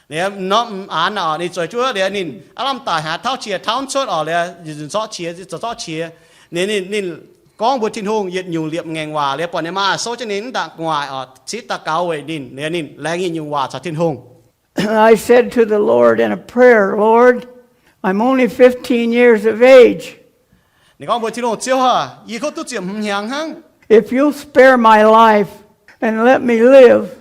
Liuz norm m'aanz oc, ninh zueiz juov liuz ninh aav lamh daic, haaix tauv qiex tauv cuotv oc, liuz nzunc zorqv qiex, zorqv zorqv qiex. Ninh, ninh, ninh gorngv mbuox Tin-Hungh yietc nyungc liepc ngaengc waac liuz buatc ninh maa souv jienv ninh mv ndaangc gu'nguaaic oc, cingx daux gaux weic ninh. Liuz ninh laengz yietc nyungc waac caux Tin-Hungh. I said to the Lord in a prayer, Lord, I'm only fifteen years of age. Ninh gorngv mbuox Tin-Hungh, Ziouv aah, yie kuv duqv ziepc hmz hnyangx hnangv. If you'll spare my life and let me live,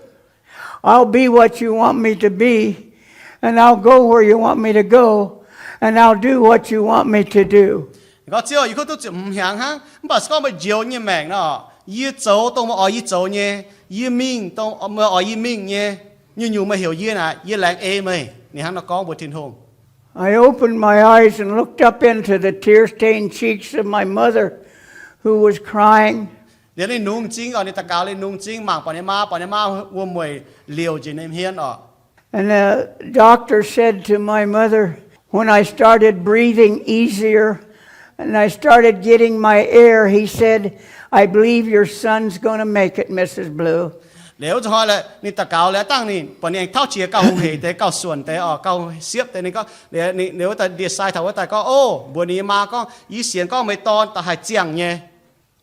I'll be what you want me to be, and I'll go where you want me to go, and I'll do what you want me to do. Ninh gorngv, Ziouv, yie kuv duqv ziepc hmz hnyangx hnangv, mv baac se gorngv meih njoux nyei maengc nor, yie zoux dongh meih oix yie zoux nyei, yie mingh dongh meih oix yie mingh nyei. Nyungc-nyungc meih heuc yie naaic, yie laengz ei meih. Ninh hnangv nor gorngv mbuox Tin-Hungh. I opened my eyes and looked up into the tear-stained cheeks of my mother, who was crying. Liuz ninh nungx m'zing oc, ninh daux gaux liuz nungx m'zing mangc buatc ninh maa, buatc ninh maa wuom-mueic liouc njiec ninh hmien oc. And the doctor said to my mother, when I started breathing easier and I started getting my air, he said, I believe your son's going to make it, Missus Blue. Liuz wuov zanc hnoi ninh daux gaux liuz dangh ninh buatc ninh aengx tauv qiex gauh hungh heic deix, gauh suonc deix oc, gauh siepv deix. Ninh gorngv, liuz wuov deix ndie-sai taux wuov daaih gorngv, O, mbuox ninh nyei maa gorngv, Yie sienx gorngv meih dorn daaih haih ziangh nyei.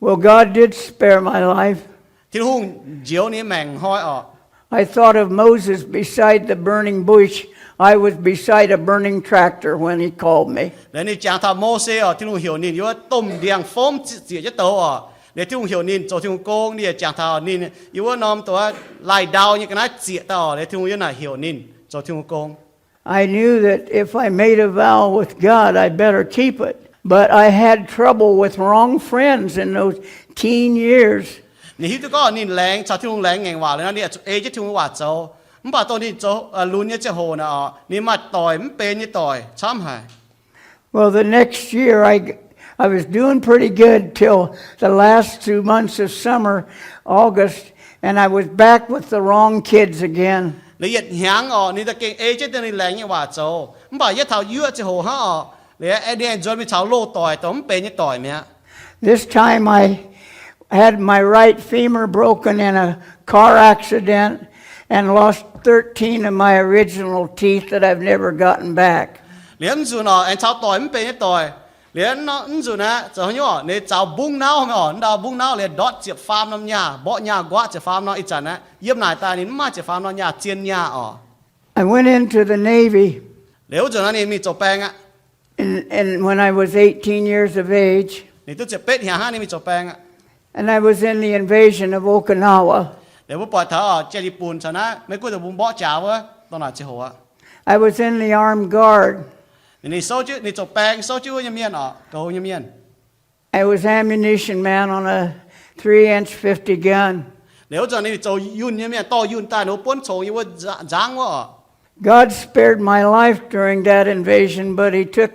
Well, God did spare my life. Tin-Hungh njoux ninh nyei maengc hnoi oc. I thought of Moses beside the burning bush. I was beside a burning tractor when he called me. Liuz ninh jangx taux Mose oc, Tin-Hungh heuc ninh yiem wuov domh ndiangx-fomv ziqc, ziqc jienv douz oc. Liuz Tin-Hungh heuc ninh zoux Tin-Hungh gong. Ninh yaac jangx taux ninh yiem wuov norm douz lai-ndau nyei ga'naaiv zieqc daaih oc. Liuz Tin-Hungh yiem naaic heuc ninh zoux Tin-Hungh gong. I knew that if I made a vow with God, I better keep it. But I had trouble with wrong friends in those teen years. Ninh hiuv duqv gorngv ninh laengz caux Tin-Hungh laengz ngaengc waac liuz nor, ninh zuqc ei jienv Tin-Hungh waac zoux. Mv baac dongh ninh zoux lunx nyei ziangh hoc naaic oc, ninh maaih doic mv benx nyei doic camv haic. Well, the next year I, I was doing pretty good till the last two months of summer, August, and I was back with the wrong kids again. Liuz yietc hnyangx oc, ninh daaih gengh ei jienv dongh ninh laengz nyei waac zoux. Mv baac yietv taux yuoqv ziangh hoc hnangv oc, liuz ninh aengx nzuonx mingh caux loz-doic, dongh mv benx nyei doic mi'aqv. This time I had my right femur broken in a car accident and lost thirteen of my original teeth that I've never gotten back. Liuz mv nzunc oc, aengx caux doic mv benx nyei doic. Liuz mv nzunc aqv, zoux haaix nyungc oc, ninh zaux mbungv nauv oc, ndau mbungv nauv liuz ndortv ziepc faam norm nyaah, mborqv nyaah nquaqv ziepc faam norm. Ih zanc aqv, yiem naaic daaih ninh mv maaih ziepc faam norm nyaah, zien nyaah oc. I went into the Navy. Liuz wuov nzunc naaiv ninh mingh zoux baeng aqv. And, and when I was eighteen years of age, Ninh duqv ziepc betv hnyangx hnangv ninh mingh zoux baeng aqv. And I was in the invasion of Okinawa. Liuz mbuo buatc taux Janx-Yietc Bun caux naaiv Meiv Guoqv deic-bung mborqv jaax wuov, dongh naaic ziangh hoc aqv. I was in the armed guard. Ninh, ninh souv jienv, ninh zoux baeng souv jienv wuov nyei mienh oc, goux nyei mienh. I was ammunition man on a three-inch fifty gun. Liuz wuov zanc ninh zoux yunh nyei mienh, dorh yunh daaih ninh mbuo buonv congx yiem wuov nzangv wuov oc. God spared my life during that invasion, but he took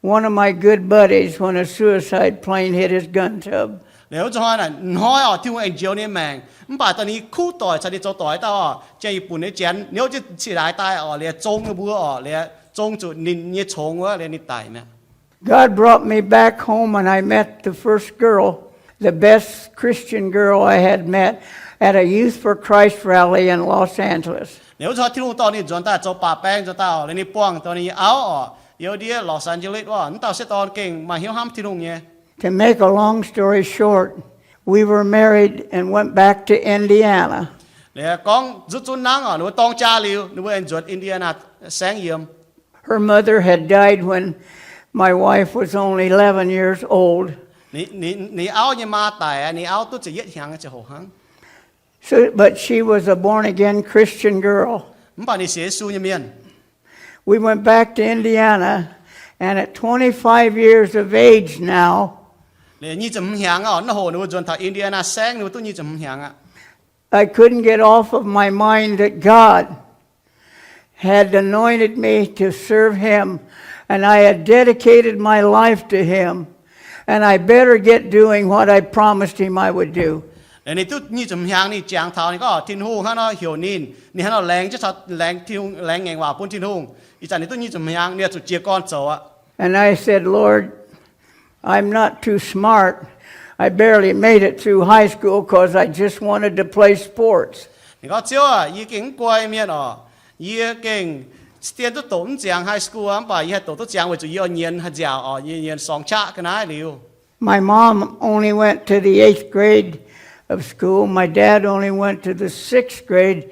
one of my good buddies when a suicide plane hit his gun tub. Liuz wuov zanc hnoi naaic, hnoi oc, Tin-Hungh aengx njoux ninh nyei maengc. Mv baac dongh ninh kuv doic caux ninh zoux doic dauh oc, Janx-Yietc Bun nyei janx niouv jienv ciex ndaix daaih oc, liuz zong ninh mbuo oc, liuz zong zuqc ninh nyei congx wuov, liuz ninh daic mi'aqv. God brought me back home and I met the first girl, the best Christian girl I had met, at a Youth for Christ rally in Los Angeles. Liuz wuov zanc Tin-Hungh dorh ninh nzuonx daaih zoux baac baeng nzuonx daaih oc, liuz ninh buangh dongh ninh nyei auv oc, yiem ndiev Los Angeles wuov. Mv dauh sieqv dorn gengh maaih hnyouv hnamv Tin-Hungh nyei. To make a long story short, we were married and went back to Indiana. Liuz gorngv zuqc zunv nangv oc, ninh mbuo dorng jaa liuz, ninh mbuo aengx nzuonx Indiana saengv yiem. Her mother had died when my wife was only eleven years old. Ninh, ninh, ninh auv nyei maa daic, ninh auv duqv ziepc yietv hnyangx ziangh hoc hnangv. So, but she was a born-again Christian girl. Mv baac ninh sienx Yesu nyei mienh. We went back to Indiana, and at twenty-five years of age now, Liuz nyic ziepc hmz hnyangx oc, naaiv hoc ninh mbuo nzuonx taux Indiana saengv, ninh mbuo duqv nyic ziepc hmz hnyangx aqv. I couldn't get off of my mind that God had anointed me to serve him, and I had dedicated my life to him, and I better get doing what I promised him I would do. Ninh duqv nyic ziepc hmz hnyangx, ninh jangx taux ninh gorngv, Tin-Hungh hnangv nor heuc ninh, ninh hnangv nor laengz jienv caux, laengz Tin-Hungh, laengz ngaengc waac bun Tin-Hungh. Ih zanc ninh duqv nyic ziepc hmz hnyangx, ninh zuqc jiez gorn zoux aqv. And I said, Lord, I'm not too smart, I barely made it through high school because I just wanted to play sports. Ninh gorngv, Ziouv aah, yie gengh mv guai mienh oc. Yie gengh dien duqv doqc mv ziangx high school aqv, mv baac yie haih doqc duqv ziangx weic zuqc yie oix nyienz haaix nziaauc oc, yie nyienz sorng qaqv ga'naaiv liuz. My mom only went to the eighth grade of school. My dad only went to the sixth grade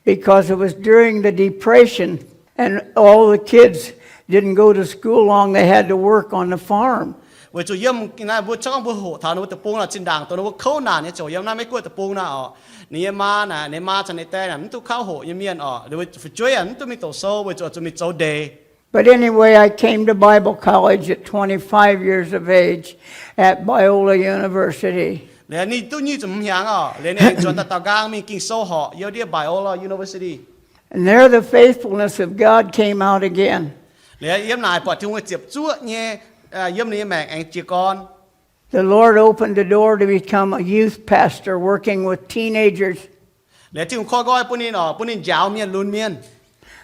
because it was during the Depression and all the kids didn't go to school long. They had to work on the farm. Weic zuqc yiem naaiv mbuo gorngv mbuo hoqc taux ninh mbuo deic-bung naaic, zinh ndaangc dongh ninh mbuo kouv naanc nyei ziouc yiem naaiv Meiv Guoqv deic-bung naaiv oc. Ninh nyei maa naaic, ninh maa caux ninh die naaic mv duqv kauv hoqc nyei mienh oc. Fu'jueiv aah, mv duqv mingh doqc sou weic zuqc zuqc mingh zoux ndeic. But anyway, I came to Bible college at twenty-five years of age at Biola University. Liuz ninh duqv nyic ziepc hnyangx oc, liuz ninh nzuonx daaih daaux nqaang mingh Ging-Sou horqc yiem ndiev Biola University. And there the faithfulness of God came out again. Liuz yiem naaic buatc Tin-Hungh nyei ziepc zuoqv nyei, yiem ninh nyei maengc aengx jiez gorn. The Lord opened the door to become a youth pastor working with teenagers. Liuz Tin-Hungh koi nqoi bun ninh oc, bun ninh njaaux mienh lunx mienh.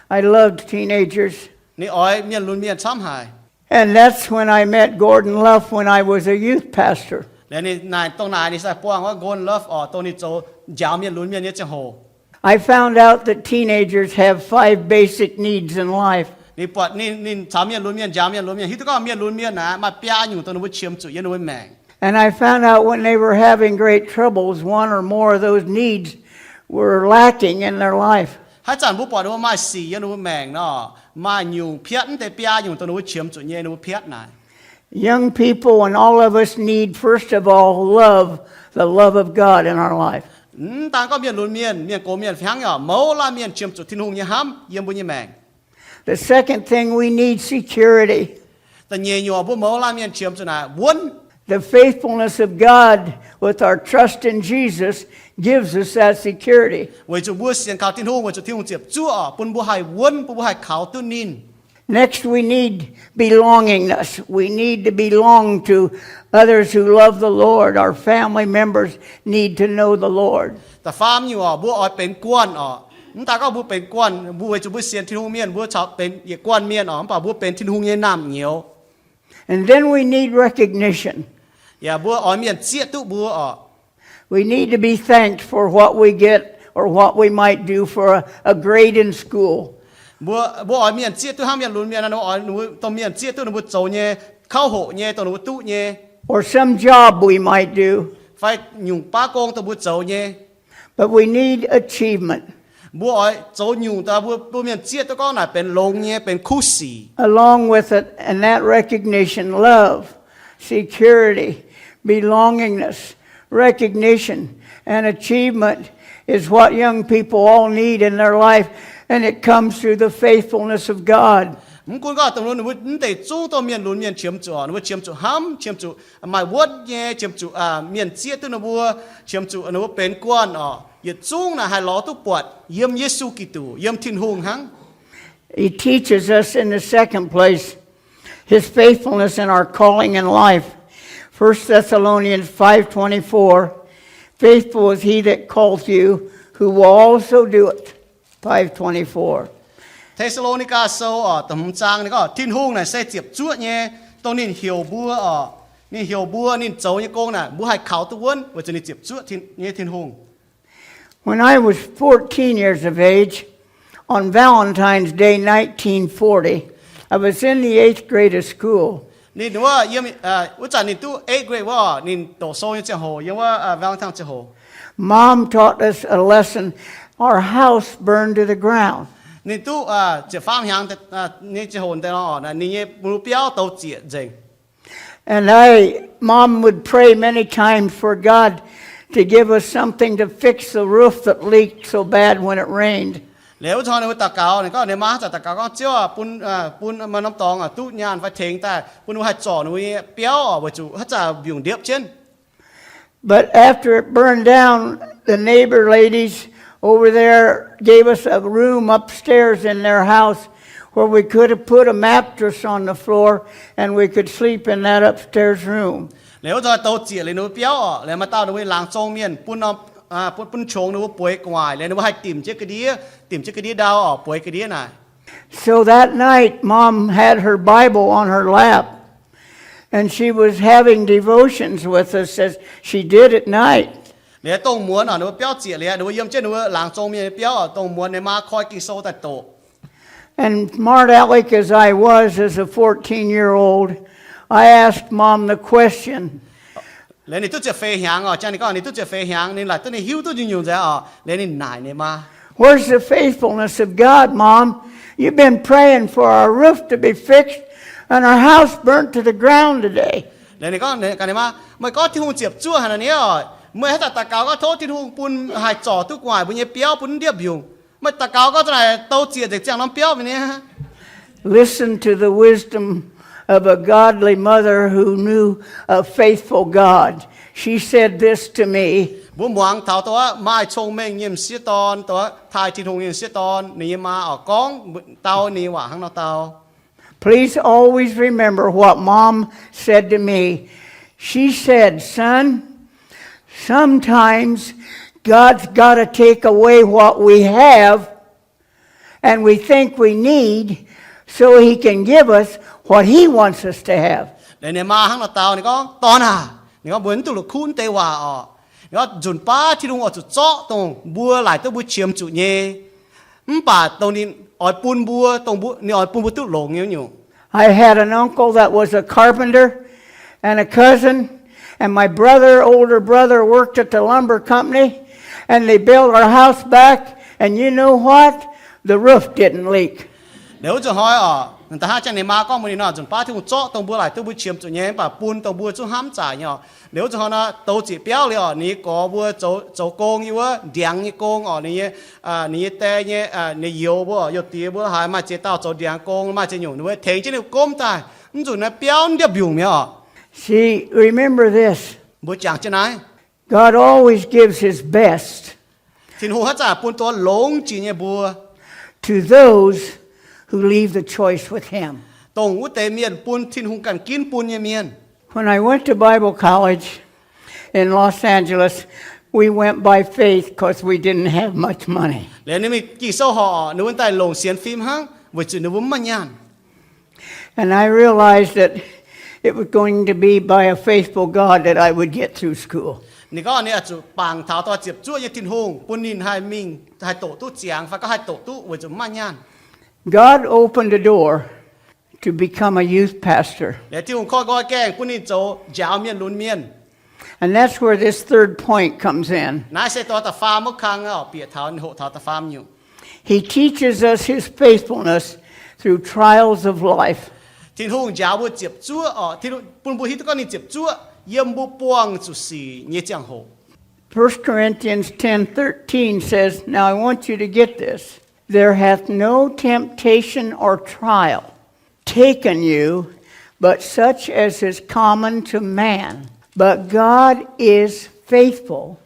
I loved teenagers. Ninh oix mienh lunx mienh camv haic. And that's when I met Gordon Luff when I was a youth pastor. Liuz ninh naaic dongh naaic ninh sai buangh wuov Gordon Luff oc, dongh ninh zoux njaaux mienh lunx mienh nyei ziangh hoc. I found out that teenagers have five basic needs in life. Ninh buatc ninh, ninh caux mienh lunx mienh, njaaux mienh lunx mienh, hiuv duqv gorngv mienh lunx mienh naaic maaih biaa nyungc dongh ninh mbuo qiemx zuqc yiem ninh mbuo maengc. And I found out when they were having great troubles, one or more of those needs were lacking in their life. Haaix zanc mbuo buatc ninh mbuo maaih sic yiem ninh mbuo maengc nor, maaih nyungc piatv mv deix biaa nyungc dongh ninh mbuo qiemx zuqc nyei ninh mbuo piatv naaic. Young people and all of us need, first of all, love, the love of God in our life. Mv daan gorngv mienh lunx mienh, mienh gox mienh fih hnangv yaac mouz laanh mienh qiemx zuqc Tin-Hungh nyei hnamv yiem mbuo nyei maengc. The second thing, we need security. Da'nyeic nyungc mbuo mouz laanh mienh qiemx zuqc naaic wuonv. The faithfulness of God with our trust in Jesus gives us that security. Weic zuqc mbuo sienx kaux Tin-Hungh, weic zuqc Tin-Hungh ziepc zuoqv bun mbuo haih wuonv, bun mbuo haih kaux duqv ninh. Next, we need belongingness. We need to belong to others who love the Lord. Our family members need to know the Lord. Da'faam nyungc oc, mbuo oix benx guanh oc. Mv daan gorngv mbuo benx guanh, mbuo weic zuqc mbuo sienx Tin-Hungh mienh, mbuo caux benx yietc guanh mienh oc, mv baac mbuo benx Tin-Hungh nyei naamh nyouz. And then we need recognition. Yaac mbuo oix mienh zieqv duqv mbuo oc. We need to be thanked for what we get or what we might do for a, a grade in school. Mbuo, mbuo oix mienh zieqv duqv hnangv mienh lunx mienh, dongh mienh zieqv duqv ninh mbuo zoux nyei, kauv hoqc nyei, dongh ninh mbuo duqv nyei. Or some job we might do. Fai nyungc baav gong dongh mbuo zoux nyei. But we need achievement. Mbuo oix zoux nyungc daaih mbuo, mbuo mienh zieqv duqv gorngv naaic benx longx nyei, benx kuv sic. Along with it, and that recognition, love, security, belongingness, recognition, and achievement is what young people all need in their life, and it comes through the faithfulness of God. Mv gunv gorngv dongh ninh mbuo mv deix zungv dongh mienh lunx mienh qiemx zuqc, ninh mbuo qiemx zuqc hnamv, qiemx zuqc maaih wuonv nyei, qiemx zuqc mienh zieqv duqv ninh mbuo, qiemx zuqc ninh mbuo benx guanh oc. Yietc zungv naaic haih lorz duqv buatc yiem Yesu Giduc, yiem Tin-Hungh hnangv. He teaches us in the second place his faithfulness in our calling in life. First Thessalonians five twenty-four, faithful is he that calleth you, who will also do it. Five twenty-four. Te^saa^lo^ni^gaa Sou oc, da'hmz zaang ninh gorngv Tin-Hungh naaic se ziepc zuoqv nyei, dongh ninh heuc mbuo oc, ninh heuc mbuo ninh zoux nyei gong naaic mbuo haih kaux duqv wuonv weic zuqc ninh ziepc zuoqv nyei Tin-Hungh. When I was fourteen years of age, on Valentine's Day nineteen forty, I was in the eighth grade of school. Ninh wuov, wuov zanc ninh duqv eighth grade wuov, ninh doqc sou nyei ziangh hoc, yiem wuov Valentine ziangh hoc. Mom taught us a lesson. Our house burned to the ground. Ninh duqv ziepc faam hnyangx nyei ziangh hoc deix nor, ninh nyei biauv douz zieqc nzengc. And I, Mom would pray many times for God to give us something to fix the roof that leaked so bad when it rained. Liuz wuov zanc ninh mbuo daux gaux, ninh gorngv ninh maa haaix zanc daux gaux gorngv, Ziouv aah, bun, bun maaih norm dorngx duqv nyaanh fai tengx daaih, bun ninh mbuo haih zorc ninh mbuo nyei biauv oc, weic zuqc haaix zanc mbiungc ndiepv jienv. But after it burned down, the neighbor ladies over there gave us a room upstairs in their house where we could have put a mattress on the floor and we could sleep in that upstairs room. Liuz wuov zanc douz zieqc liuz ninh mbuo biauv oc, liuz maaih dauh ninh mbuo laangz zong mienh bun, bun qongx ninh mbuo bueix gu'nguaaic, liuz ninh mbuo haih dimc jienv ga'ndiev, dimc jienv ga'ndiev ndau oc, bueix ga'ndiev naaic. So that night, Mom had her Bible on her lap. And she was having devotions with us as she did at night. Liuz dongh muonz oc, ninh mbuo biauv zieqc liuz, ninh mbuo yiem jienv ninh mbuo laangz zong mienh nyei biauv oc, dongh muonz ninh maa koi Ging-Sou daaih doqc. And smart aleck as I was as a fourteen-year-old, I asked Mom the question. Liuz ninh duqv ziepc feix hnyangx oc, jang ninh gorngv ninh duqv ziepc feix hnyangx, ninh laaic duqv ninh hiuv duqv nyungc-nyungc nzengc oc. Liuz ninh naaic ninh maa, Where's the faithfulness of God, Mom? You've been praying for our roof to be fixed and our house burnt to the ground today. Liuz ninh gorngv gaax ninh maa, Meih gorngv Tin-Hungh ziepc zuoqv haic nor niv oc. Meih haaix zanc daux gaux gorngv tov Tin-Hungh bun haih zorc duqv gu'nguaaic mbuo nyei biauv bun ndiev mbiungc. Meih daux gaux gorngv za'naaic dou ziec nzengc ziangh norm biauv mi'aqv. Listen to the wisdom of a godly mother who knew a faithful God. She said this to me. Mbuo muangx taux dongh maaih cong-mengh nyei m'sieqv dorn, dongh taaih Tin-Hungh nyei m'sieqv dorn, ninh nyei maa oix gorngv dau ninh nyei waac hnangv nor dau. Please always remember what Mom said to me. She said, Son, sometimes God's got to take away what we have and we think we need so he can give us what he wants us to have. Ninh nyei maa hnangv nor dau ninh gorngv, Dorn aac, ninh gorngv mbuo mv duqv la'kuqv deix waac oc. Ninh gorngv nzunc baav Tin-Hungh oix zuqc zorqv dongh mbuo laaic duqv mbuo qiemx zuqc nyei, mv baac dongh ninh oix bun mbuo, dongh ninh oix bun mbuo duqv longx nyei nyungc. I had an uncle that was a carpenter and a cousin, and my brother, older brother, worked at the lumber company, and they built our house back, and you know what? The roof didn't leak. Liuz wuov zanc hnoi oc, da'hnangv jang ninh maa gorngv mbuox ninh nor, nzunc baav Tin-Hungh zorqv dongh mbuo laaic duqv mbuo qiemx zuqc nyei, mv baac bun dongh mbuo zungv hnamv zaic nyei oc. Liuz wuov zanc hnoi nor, douz zieqc biauv liuz oc, ninh nyei gorx mbuo zoux gong yiem wuov ndiangx nyei gong oc, ninh nyei, ninh nyei die nyei, ninh youz mbuo, youz diex mbuo haiz maaih ziex dauh zoux ndiangx gong, maaih ziex nyungc ninh mbuo tengx jienv ninh gomv daaih, mv nzunc naaiv biauv ndiev mbiungc mi'aqv oc. See, remember this. Mbuo jangx jienv naaiv. God always gives his best Tin-Hungh haaix zanc bun dongh longx jiex nyei mbuo to those who leave the choice with him. Dongh wuov deix mienh bun Tin-Hungh ganh ginv bun nyei mienh. When I went to Bible college in Los Angeles, we went by faith 'cause we didn't have much money. Liuz ninh mingh Ging-Sou horqc, ninh mbuo daaih longc sienx fim hnangv, weic zuqc ninh mbuo mv maaih nyaanh. And I realized that it was going to be by a faithful God that I would get through school. Ninh gorngv ninh oix zuqc bangc taux dongh ziepc zuoqv nyei Tin-Hungh bun ninh haih mingh haih doqc duqv ziangx fai gorngv haih doqc duqv weic zuqc mv maaih nyaanh. God opened a door to become a youth pastor. Liuz Tin-Hungh koi nqoi gaengh bun ninh zoux njaaux mienh lunx mienh. And that's where this third point comes in. Naaiv se dongh da'faam wuov kang oc, bieqc taux hoqc taux da'faam nyungc. He teaches us his faithfulness through trials of life. Tin-Hungh njaaux mbuo ziepc zuoqv oc, bun mbuo hiuv duqv gorngv ninh ziepc zuoqv yiem mbuo buangh zuqc sic nyei ziangh hoc. First Corinthians ten thirteen says, now I want you to get this. There hath no temptation or trial taken you, but such as is common to man. But God is faithful,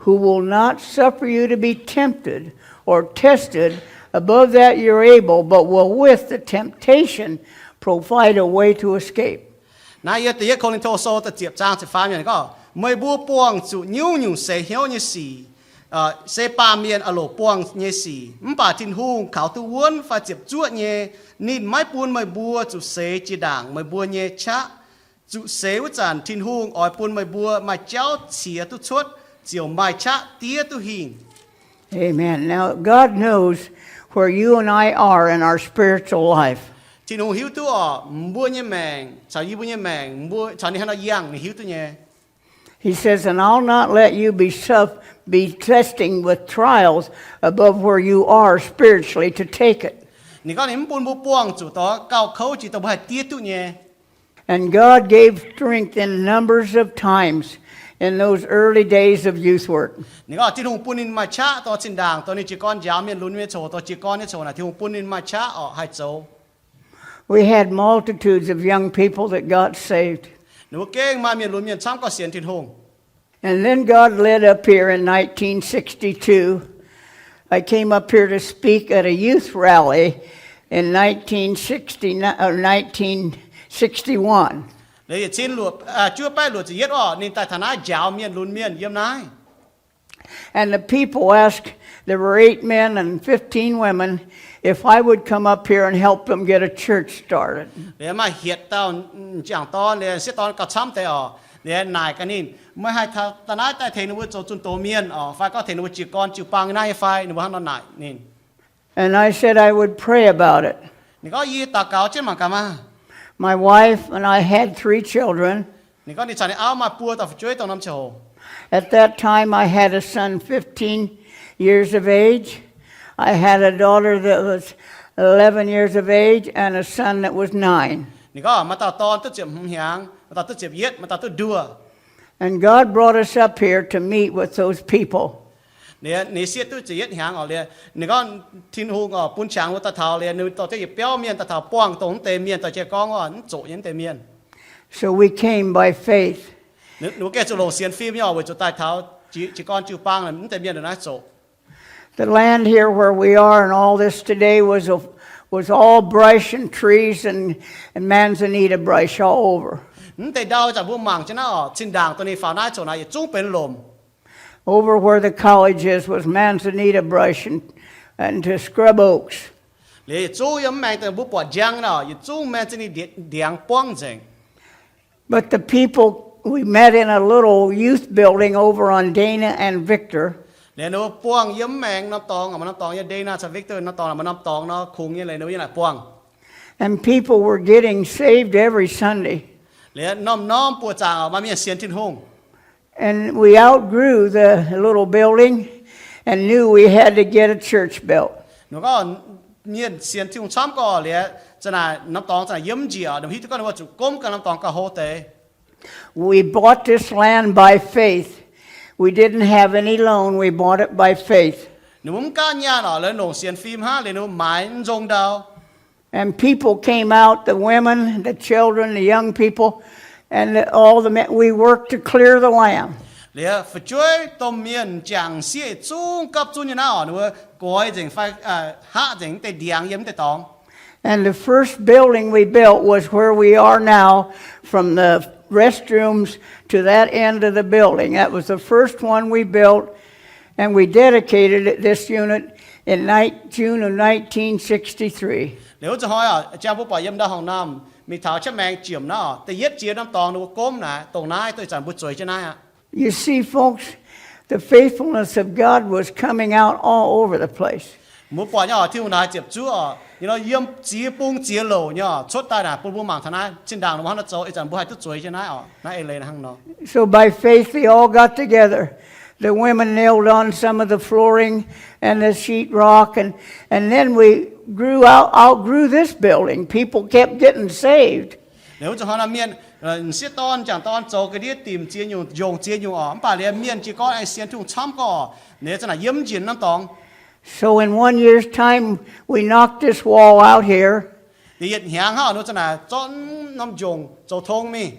who will not suffer you to be tempted or tested above that you're able, but will with the temptation provide a way to escape. Naaiv yiem da'yietv Ko^lin^to Sou da'ziepc zaang ziepc faam yiemc gorngv, meih mbuo buangh zuqc nyungc-nyungc seix hnyouv nyei sic, se baamh mienh a'loc buangh nyei sic. Mv baac Tin-Hungh kaux duqv wuonv fai ziepc zuoqv nyei. Ninh maiv bun meih mbuo zuqc seix jiex ndaangc meih mbuo nyei qaqv. Zuqc seix wuov zanc Tin-Hungh oix bun meih mbuo maaih jauv ciex duqv cuotv, ziouc maaih qaqv diev duqv hingh. Amen. Now, God knows where you and I are in our spiritual life. Tin-Hungh hiuv duqv oc, mbuo nyei maengc caux yie mbuo nyei maengc, mbuo caux ninh haaix nor yangh ninh hiuv duqv nyei. He says, and I'll not let you be, suf- be testing with trials above where you are spiritually to take it. Ninh gorngv ninh mv bun mbuo buangh zuqc dongh gauh kouv jiex dongh mbuo haih diev duqv nyei. And God gave strength in numbers of times in those early days of youth work. Ninh gorngv Tin-Hungh bun ninh maaih qaqv dongh zinh ndaangc dongh ninh jiez gorn njaaux mienh lunx nyei coc, dongh jiez gorn nyei coc naaic Tin-Hungh bun ninh maaih qaqv oc haih zoux. We had multitudes of young people that got saved. Ninh mbuo gengh maaih mienh lunx mienh camv gauh sienx Tin-Hungh. And then God led up here in nineteen sixty-two. I came up here to speak at a youth rally in nineteen sixty-nine, or nineteen sixty-one. Liuz yietc cin juov baeqv luoqc ziepc yietv oc, ninh daaih taux naaiv njaaux mienh lunx mienh yiem naaiv. And the people asked, there were eight men and fifteen women, if I would come up here and help them get a church started. Liuz maaih hietc dauh m'jangc dorn, liuz sieqv dorn gauh camv deix oc. Liuz naaic gaax ninh, meih haih daaih naaiv daaih tengx ninh mbuo zoux zunh doz mienh oc, fai gorngv tengx ninh mbuo jiez gorn jiu-baang naaiv nyei fai? Ninh mbuo hnangv nor naaic ninh. And I said I would pray about it. Ninh gorngv, yie daux gaux jienv mangc gaax maah. My wife and I had three children. Ninh gorngv ninh caux ninh auv maaih buo dauh fu'jueiv dongh norm ziangh hoc. At that time, I had a son fifteen years of age. I had a daughter that was eleven years of age and a son that was nine. Ninh gorngv maaih dauh dorn duqv ziepc hmz hnyangx, maaih dauh duqv ziepc yietv, maaih dauh duqv nduoh. And God brought us up here to meet with those people. Liuz ninh sieqv duqv ziepc yietv hnyangx oc, liuz ninh gorngv Tin-Hungh oc bun qangx mbuo daaih taux, liuz ninh dorh jienv yietc biauv mienh daaih taux buangh dongh mv deix mienh dorh jienv gorngv oc, mv zuqc nyei mv deix mienh. So we came by faith. Ninh mbuo gengh zuqc longc sienx fim nyei oc, weic zuqc daaih taux jiez gorn jiu-baang mv deix mienh ndongc naaiv zoqc. The land here where we are and all this today was, a, was all brush and trees and, and manzanita brush all over. Mv deix ndau ih zanc mbuo mangc jienv naaiv oc, zinh ndaangc dongh ninh faaux naaiv zoqc naaic yietc zungv benx lomc. Over where the college is was manzanita brush and, and to scrub oaks. Liuz yietc zungv yiem mv maengx daaih mbuo buatc njang naaic, yietc zungv manzanita ndiangx buangv nzengc. But the people, we met in a little youth building over on Dana and Victor. Liuz ninh mbuo buangh yiem mv maengx norm dorngx, maaih norm dorngx yiem Dana caux Victor norm dorngx, maaih norm dorngx nor kungx nyei, liuz ninh mbuo yiem naaic buangh. And people were getting saved every Sunday. Liuz norm-norm buoqc zaangc maaih mienh sienx Tin-Hungh. And we outgrew the little building and knew we had to get a church built. Ninh gorngv mienh sienx Tin-Hungh camv gorqv liuz, za'naaic norm dorngx za'naaic yiem njiec, ninh hiuv duqv gorngv ninh mbuo zuqc gomv ganh norm dorngx gauh hlo deix. We bought this land by faith. We didn't have any loan. We bought it by faith. Ninh mbuo mv gaatv nyaanh oc, liuz longc sienx fim hnangv, liuz ninh mbuo maaiz mv nzong ndau. And people came out, the women, the children, the young people, and the, all the men, we worked to clear the land. Liuz fu'jueiv, domh mienh, m'jangc, m'sieqv zungv gapv zunv nyei naaiv oc, ninh mbuo goix nzengc fai haqv nzengc mv deix ndiangx yiem mv deix dorngx. And the first building we built was where we are now, from the restrooms to that end of the building. That was the first one we built, and we dedicated it, this unit, in ni-, June of nineteen sixty-three. Liuz wuov zanc hnoi oc, jang mbuo buatc yiem ndau horngc naamh mingh taux qaqv maengx jiemc naaiv oc, da'yietv jiex norm dorngx ninh mbuo gomv naaic, dongh naaiv, dongh ih zanc mbuo zueiz jienv naaiv aqv. You see, folks, the faithfulness of God was coming out all over the place. Mbuo buatc nyei oc, Tin-Hungh naaic ziepc zuoqv oc, nyei nor yiem ziex bung ziex louc nyei oc, cuotv daaih naaic bun mbuo mangc taux naaiv zinh ndaangc ninh mbuo hnangv nor zoux, ih zanc mbuo haih duqv zueiz jienv naaiv oc, naaiv eix leiz hnangv nor. So by faith they all got together. The women nailed on some of the flooring and the sheetrock, and, and then we grew out, outgrew this building. People kept getting saved. Liuz wuov zanc hnoi nor mienh, m'sieqv dorn, m'jangc dorn zoux ga'ndiev dimc ziex nyungc, njongc ziex nyungc oc, mv baac liuz mienh jiez gorn aengx sienx Tin-Hungh camv gorqv, liuz za'naaic yiem njiec norm dorngx. So in one year's time, we knocked this wall out here. Liuz yietc hnyangx hnangv oc, ninh za'naaic zorqv norm njongc zoux tong mingh.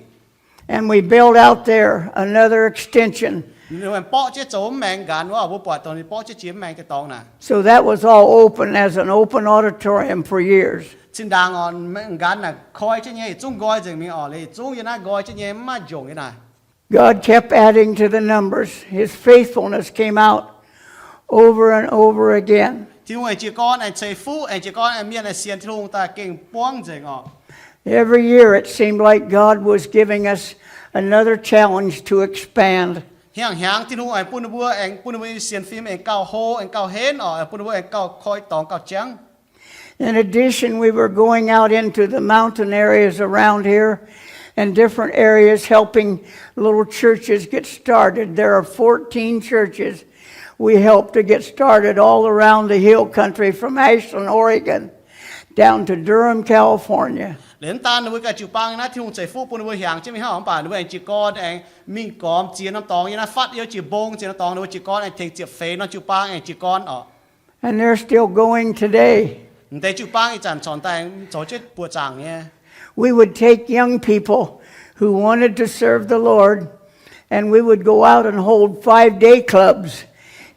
And we built out there another extension. Ninh mbuo aengx borqv jienv zoux mv maengx nqanx wuov, mbuo buatc dongh ninh borqv jienv jiex mv maengx deix dorngx naaic. So that was all open as an open auditorium for years. Zinh ndaangc oc, mv maengx nqanx naaic koi jienv nyei, yietc zungv nqoi nzengc mingh oc, liuz yietc zungv yiem naaiv nqoi jienv nyei, mv maaih njongc yiem naaic. God kept adding to the numbers. His faithfulness came out over and over again. Tin-Hungh aengx jiez gorn aengx ceix fuqv, aengx jiez gorn aengx mienh aengx sienx Tin-Hungh daaih gengh buangv nzengc oc. Every year it seemed like God was giving us another challenge to expand. Hnyangx-hnyangx Tin-Hungh aengx bun ninh mbuo, aengx bun ninh mbuo nyei sienx fim aengx gauh hlo, aengx gauh henv oc, aengx bun ninh mbuo aengx gauh koi dorngx gauh jangv. In addition, we were going out into the mountain areas around here and different areas helping little churches get started. There are fourteen churches we helped to get started all around the hill country from Ashland, Oregon, down to Durham, California. Liuz mv daan ninh mbuo ganh jiu-baang naaiv Tin-Hungh ceix fuqv bun ninh mbuo hiaangx jienv mingh hnangv, mv baac ninh mbuo aengx jiez gorn aengx mingh gormx ziex norm dorngx yiem naaiv fatv youv jiex mbong ziex norm dorngx, ninh mbuo jiez gorn aengx tengx ziepc feix norm jiu-baang aengx jiez gorn oc. And they're still going today. M'deix jiu-baang ih zanc corc daaih zoux jienv buoqc zaangc nyei. We would take young people who wanted to serve the Lord, and we would go out and hold five-day clubs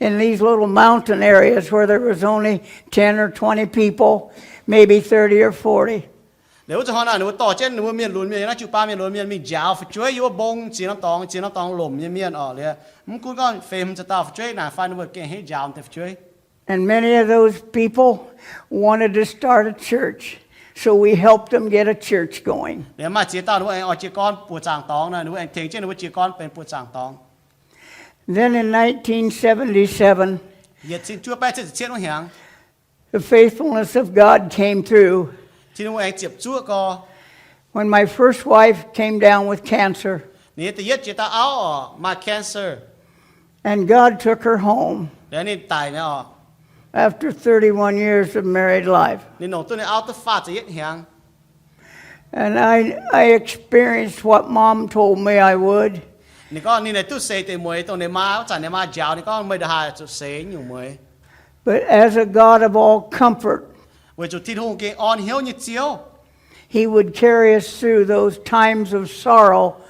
in these little mountain areas where there was only ten or twenty people, maybe thirty or forty. Liuz wuov zanc hnoi naaic ninh mbuo dorh jienv ninh mbuo mienh lunx mienh, yiem naaiv jiu-baang mienh lunx mienh mingh njaaux fu'jueiv yiem wuov mbong ziex norm dorngx, ziex norm dorngx lomc nyei mienh oc. Liuz mv gunv gorngv feix hmz ziepc dauh fu'jueiv naaic fai, ninh mbuo gengh henv njaaux deix fu'jueiv. And many of those people wanted to start a church, so we helped them get a church going. Liuz maaih ziex dauh ninh mbuo aengx oix jiez gorn buoqc zaangc dorngx naaic, ninh mbuo aengx tengx jienv ninh mbuo jiez gorn benx buoqc zaangc dorngx. Then in nineteen seventy-seven, Yietc cin juov baeqv cietv ziepc cietv wuov hnyangx, the faithfulness of God came through. Tin-Hungh aengx ziepc zuoqv gorx. When my first wife came down with cancer, Ninh nyei da'yietv jiex dauh auv oc maaih cancer. And God took her home Liuz ninh daic mi'aqv oc. After thirty-one years of married life. Ninh longc duqv ninh auv duqv faah ziepc yietv hnyangx. And I, I experienced what Mom told me I would. Ninh gorngv ninh naaic duqv seix deix mueix, dongh ninh maa wuov zanc ninh maa njaaux ninh gorngv, meih ndongc haaix zuqc seix nyungc mueix. But as a God of all comfort, Weic zuqc Tin-Hungh gengh orn hnyouv nyei Ziouv. He would carry us through those times of sorrow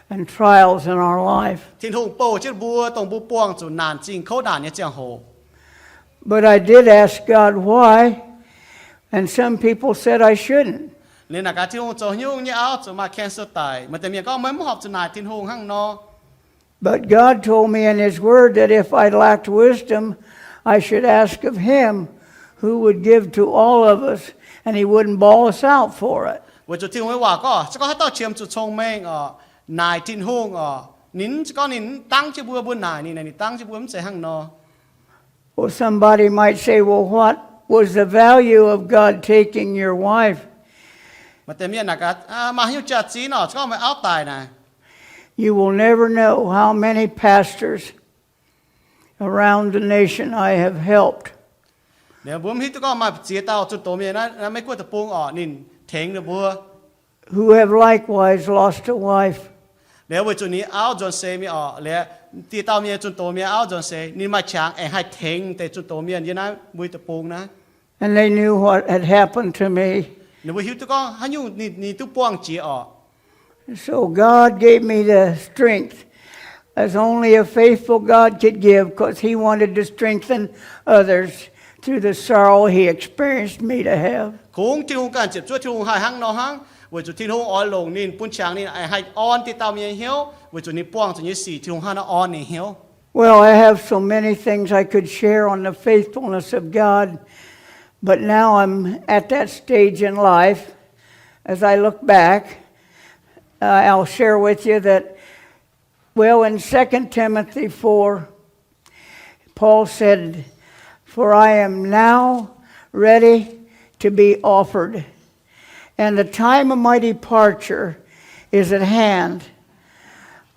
and trials in our life. Tin-Hungh bouh jienv mbuo dongh mbuo buangh zuqc naanc zingh kouv naanc nyei ziangh hoc. But I did ask God why, and some people said I shouldn't. Liuz naaic gaax Tin-Hungh zoux nyungc nyei auv zuqc maaih cancer daic. Maaih deix mienh gorngv, meih mv horpc zuqc naaic Tin-Hungh hnangv nor. But God told me in His Word that if I lacked wisdom, I should ask of Him who would give to all of us, and He wouldn't bawl us out for it. Weic zuqc Tin-Hungh nyei waac gorngv, se gorngv haaix dauh qiemx zuqc cong-mengh oc, naaic Tin-Hungh oc, ninh mv, se gorngv ninh mv dangv jienv mbuo, mbuo naaic ninh, ninh dangv jienv mbuo, mv zeiz hnangv nor. Or somebody might say, well, what was the value of God taking your wife? Maaih deix mienh naaic gaax, maaih haaix nyungc jaax-zinh oc, se gorngv meih auv daic naaic. You will never know how many pastors around the nation I have helped. Liuz mbuo mv hiuv duqv gorngv maaih ziex dauh zunh doz mienh naaiv Meiv Guoqv deic-bung oc, ninh tengx ninh mbuo. Who have likewise lost a wife. Liuz weic zuqc ninh auv nzuonx seix mingh oc, liuz dieh dauh mienh zunh doz mienh auv nzuonx seix, ninh maaih qangx aengx haih tengx deix zunh doz mienh yiem naaiv mbuo deic-bung naaiv. And they knew what had happened to me. Ninh mbuo hiuv duqv gorngv haaix nyungc ninh, ninh duqv buangh jiex oc. So God gave me the strength, as only a faithful God could give, because He wanted to strengthen others through the sorrow He experienced me to have. Kungx Tin-Hungh ganh ziepc zuoqv Tin-Hungh haih hnangv nor hnangv, weic zuqc Tin-Hungh oix longc ninh bun qangx ninh aengx haih orn dieh dauh mienh nyei hnyouv, weic zuqc ninh buangh zuqc nyei sic Tin-Hungh hnangv nor orn ninh hnyouv. Well, I have so many things I could share on the faithfulness of God, but now I'm at that stage in life. As I look back, uh, I'll share with you that, well, in Second Timothy four, Paul said, for I am now ready to be offered, and the time of my departure is at hand.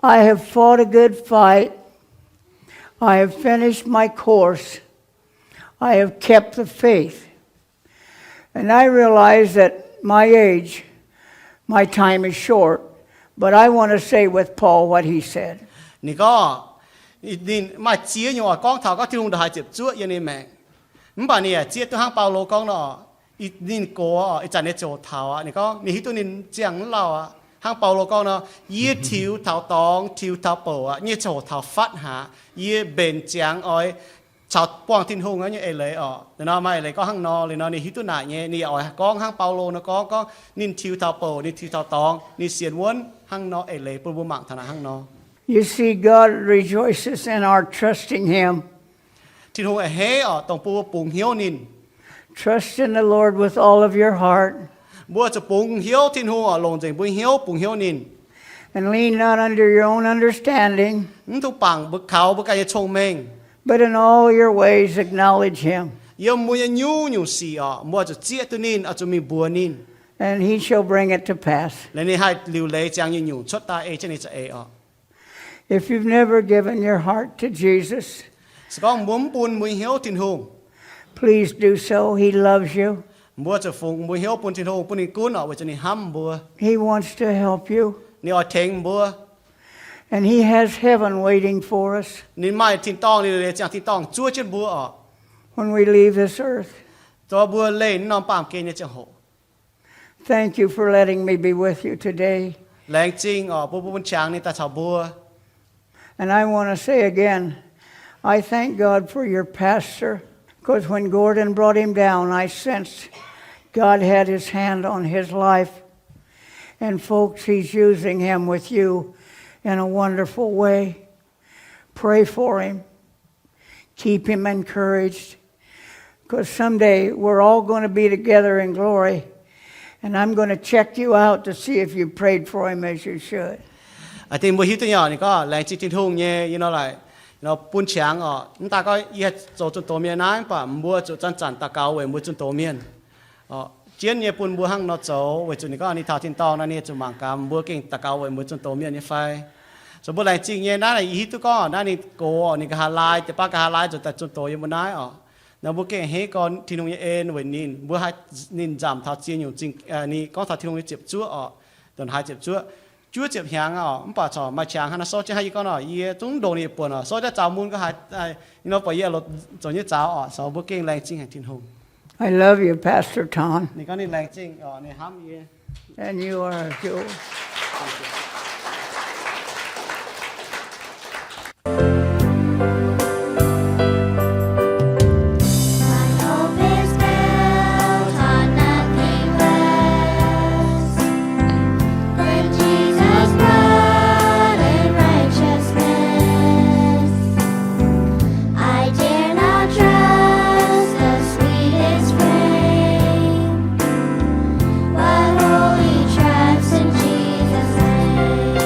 I have fought a good fight. I have finished my course. I have kept the faith. And I realize that my age, my time is short, but I want to say with Paul what he said. Ninh gorngv, ninh maaih ziex nyungc oix gorngv taux gorngv Tin-Hungh ndongc haaix ziepc zuoqv yiem ninh maengc. Mv baac ninh yaac zieqv duqv hnangv Baulo gorngv nor, ninh gox, ih zanc nyei ziouc taux aqv. Ninh gorngv ninh hiuv duqv ninh ziangh mv lauh aqv. Hnangv Baulo gorngv nor, yie tiux taux dorngx, tiux taux bouc aqv, nyei ziouc taux fatv haic. Yie mbenc ziangx oix caux buangh Tin-Hungh nyei eix leiz oc. Liuz nor maaih eix leiz gorngv hnangv nor, liuz nor ninh hiuv duqv naaic nyei, ninh yaac oix gorngv hnangv Baulo nor gorngv, gorngv ninh tiux taux bouc, ninh tiux taux dorngx, ninh sienx wuonv hnangv nor eix leiz bun mbuo mangc taux naaic hnangv nor. You see, God rejoices in our trusting Him. Tin-Hungh a'hneiv oc dongh bun mbuo bungx hnyouv ninh. Trust in the Lord with all of your heart. Mbuo zuqc bungx hnyouv Tin-Hungh oc, longc nzengc mbuo hnyouv bungx hnyouv ninh. And lean not unto your own understanding, Mv dungx bangc mbuo kaux mbuo ganh nyei cong-mengh. But in all your ways acknowledge Him. Yiem mbuo nyei nyungc-nyungc sic oc, mbuo zuqc zieqv duqv ninh, oix zuqc mingh mbuox ninh. And He shall bring it to pass. Liuz ninh haih liuc leiz ziangx nyungc-nyungc cuotv daaih ei jienv ninh za'eix oc. If you've never given your heart to Jesus, Se gorngv mbuo mv bun mbuo nyei hnyouv Tin-Hungh, please do so. He loves you. Mbuo zuqc fungx mbuo hnyouv bun Tin-Hungh, bun ninh gunv oc, weic zuqc ninh hnamv mbuo. He wants to help you. Ninh oix tengx mbuo. And He has heaven waiting for us Ninh maaih tin-dorngh, ninh leiz ziangx tin-dorngh zuov jienv mbuo oc, when we leave this earth. Dongh mbuo leih naaiv norm baamh gen nyei ziangh hoc. Thank you for letting me be with you today. Laengz zingh oc, bun mbuo bun qangx ninh daaih caux mbuo. And I want to say again, I thank God for your pastor, because when Gordon brought him down, I sensed God had his hand on his life. And folks, he's using him with you in a wonderful way. Pray for him. Keep him encouraged. Because someday we're all going to be together in glory. And I'm going to check you out to see if you prayed for him as you should. Aa, dingh mbuo hiuv duqv nyei, ninh gorngv laengz zingh Tin-Hungh nyei, you know, like, you know, bun qangx oc. Mv daaih gorngv yie haih zoux zunh doz mienh naaiv, mv baac mbuo zuqc zanc-zanc daux gaux weic mbuo zunh doz mienh. Oc, jienv nyei bun mbuo hnangv nor zoux, weic zuqc ninh gorngv ninh taux tin-dorngh naaiv, ninh zuqc mangc gaax mbuo gengh daux gaux weic mbuo zunh doz mienh nyei fai. So mbuo laengz zingh nyei naaiv, yie hiuv duqv gorngv naaiv ninh gox, ninh nqa'haav laai, deix baav nqa'haav laai nzuonx daaih zunh doz yiem mbuo naaiv oc. Naaiv mbuo gengh hneiv gorn Tin-Hungh nyei en weic ninh, mbuo haih ninh nzamc taux ziex nyungc zingh, ninh gorngv taux Tin-Hungh nyei ziepc zuoqv oc, ndongc haaix ziepc zuoqv, juov ziepc hnyangx oc, mv baac corc maaih qangx hnangv naaiv souv jienv haiv yie gorngv oc, yie zungv ndongc ninh yietc buonc oc, souv jienv zaux mun gorngv haaix, you know, buatc yie oix zoux nyei zaux oc, so mbuo gengh laengz zingh haic Tin-Hungh. I love you, Pastor Tom. Ninh gorngv ninh laengz zingh oc, ninh hnamv yie. And you are a jewel. My hope is built on nothing less than Jesus' blood and righteousness. I dare not trust the sweetest frame, but wholly trust in Jesus' name.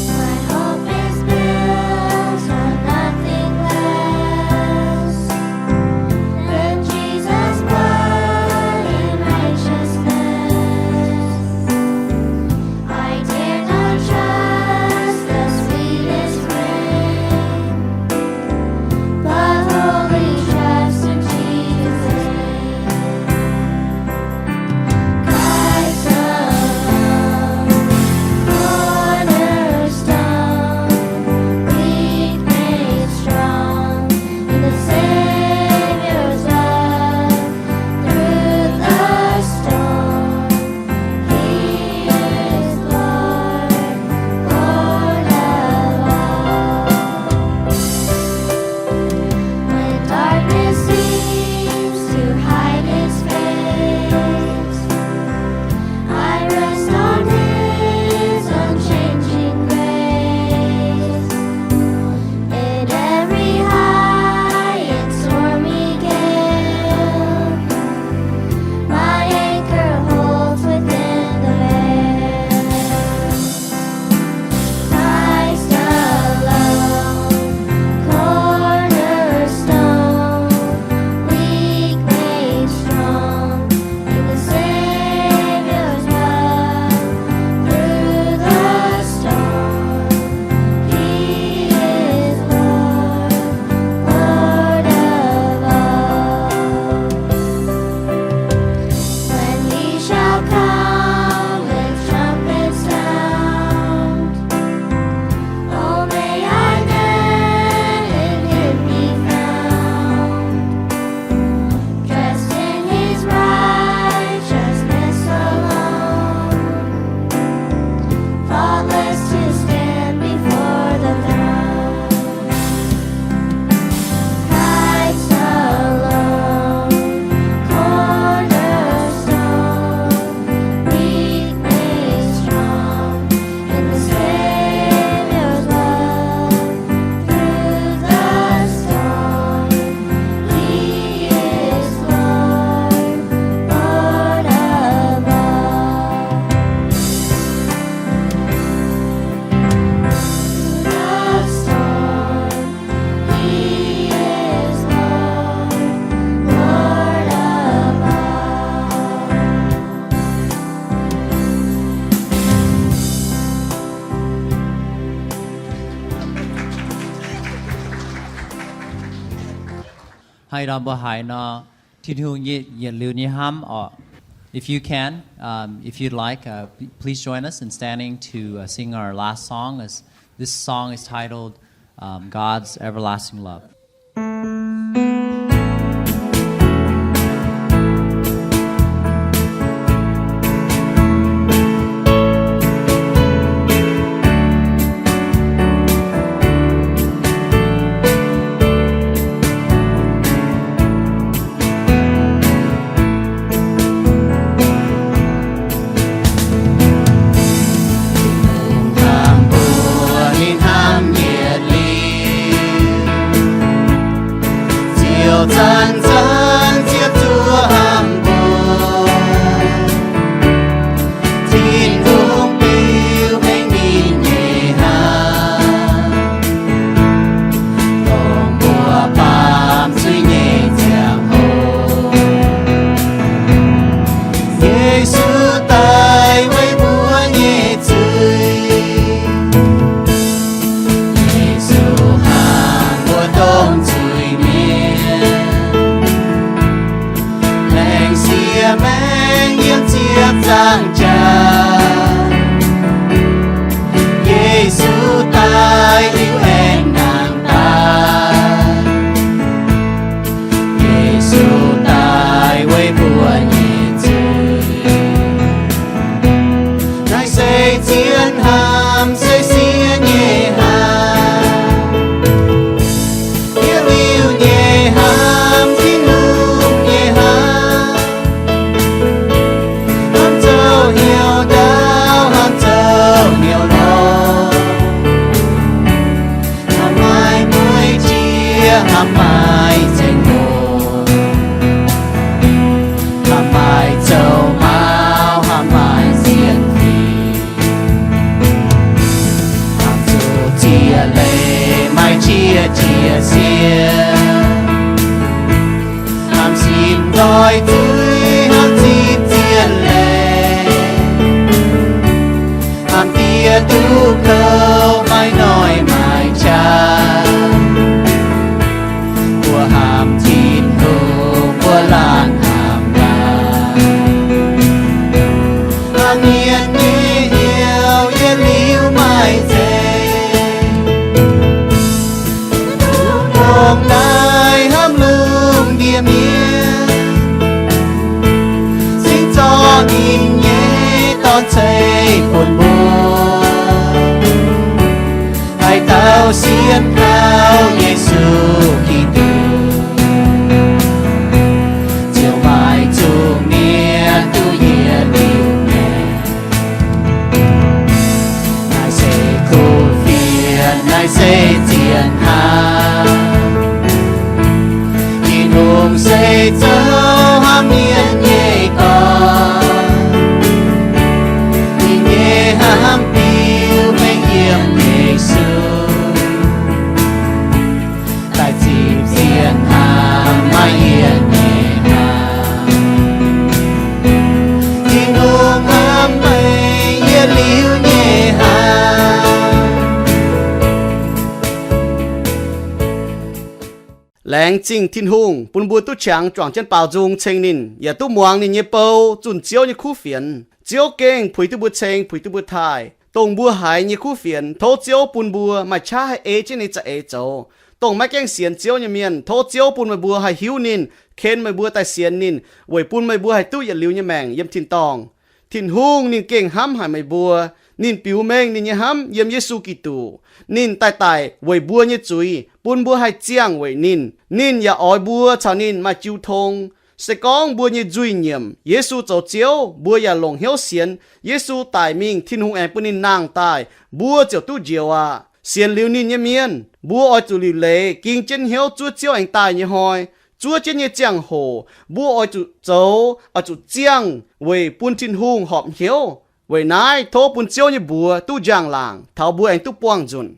My hope is built on nothing less than Jesus' blood and righteousness. I dare not trust the sweetest frame, but wholly trust in Jesus' name. Christ alone, cornerstone, weak made strong in the Savior's love through the storm. He is Lord, Lord of all. When darkness seems to hide his face, I rest on his unchanging grace. In every high and stormy gale, my anchor holds within the veil. Christ alone, cornerstone, weak made strong in the Savior's love through the storm. He is Lord, Lord of all. When he shall come with trumpet sound, oh, may I then in him be found, dressed in his righteousness alone, faultless to stand before the throne. Christ alone, cornerstone, weak made strong in the Savior's love through the storm. He is Lord, Lord of all. Through the storm, he is Lord, Lord of all. Haaix dauh mbuo haiz nor, Tin-Hungh nyei yietc liuz nyei hnamv oc. If you can, um, if you'd like, uh, p-, please join us in standing to, uh, sing our last song. As this song is titled, um, God's Everlasting Love. Maengx yiem ziepc nzaangc jaax, Yesu daaih liuz aengx nangh daaih. Yesu daaih weic mbuo nyei zuiz. Naaiv se zien hnamv, se siev nyei hnamv. Yietc liuz nyei hnamv, Tin-Hungh nyei hnamv. Hnamv zoux hnyouv ndaauv, hnamv zoux hnyouv lorz. Hnamv maaih mueic jiex, hnamv maaih zengc hoc. Hnamv maaih zoux mauv, hnamv maaih sienx fim. Hnamv zuqc ziex leiz maaih qiex jiez siev. Hnamv simv nzoih zuiz, hnamv zipv ziex leiz. Hnamv diex duqv kouv, maaih noic maaih qaqv. Mbuo hnamv Tin-Hungh, mbuo laanh hnamv gaax. Hnamv mienh nyei hnyouv yietc liuz maaih nzengc. Dongh naaiv hnamv lungh ndiev mienh, cingx zorqv ninh nyei Dorn ceix bun mbuo. Haaix dauh sienx kaux Yesu Giduc, ziouc maaih zuqc mienh duqv yietc liuz maengc. Naaiv se kuv fienx, naaiv se zien hnamv. Tin-Hungh se zoux hnamv mienh nyei gorn. Ninh nyei hnamv biux mengh yiem Yesu, daaih zipv zien hnamv, maaih yietc nyei hnamv. Tin-Hungh hnamv meih yietc liuz nyei hnamv. Laengz zingh Tin-Hungh bun mbuo duqv qangx juangc jienv baaux nzung ceng ninh, yaac duqv muangx ninh nyei bou zunh Ziouv nyei kuv fienx. Ziouv gengh puix duqv mbuo ceng, puix duqv mbuo taaih. Dongh mbuo haiz nyei kuv fienx, tov Ziouv bun mbuo maaih qaqv haih ei jienv ninh za'eix zoux. Dongh maiv gaengh sienx Ziouv nyei mienh, tov Ziouv bun meih mbuo haih hiuv ninh, ken meih mbuo daaih sienx ninh, weic bun meih mbuo haih duqv yietc liuz nyei maengc yiem tin-dorngh. Tin-Hungh ninh gengh hnamv haic meih mbuo. Ninh biux mengh ninh nyei hnamv yiem Yesu Giduc. Ninh daaih daic weic mbuo nyei zuiz, bun mbuo haih ziangh weic ninh. Ninh yaac oix mbuo caux ninh maaih jiu tong. Se gorngv mbuo nyei nzuih nyiemc Yesu zoux Ziouv, mbuo yaac longc hnyouv sienx Yesu daic mingh, Tin-Hungh aengx bun ninh nangh daaih, mbuo ziouc duqv njoux aqv. Sienx liuz ninh nyei mienh, mbuo oix zuqc liuc leiz ging jienv hnyouv zuov Ziouv aengx daaih nyei hnoi. Zuov jienv nyei ziangh hoc mbuo oix zuqc zoux, oix zuqc ziangh weic bun Tin-Hungh horpc hnyouv. Weic naaiv tov bun Ziouv nyei mbuox duqv njang-laangc taux mbuo aengx duqv buangh nzunc.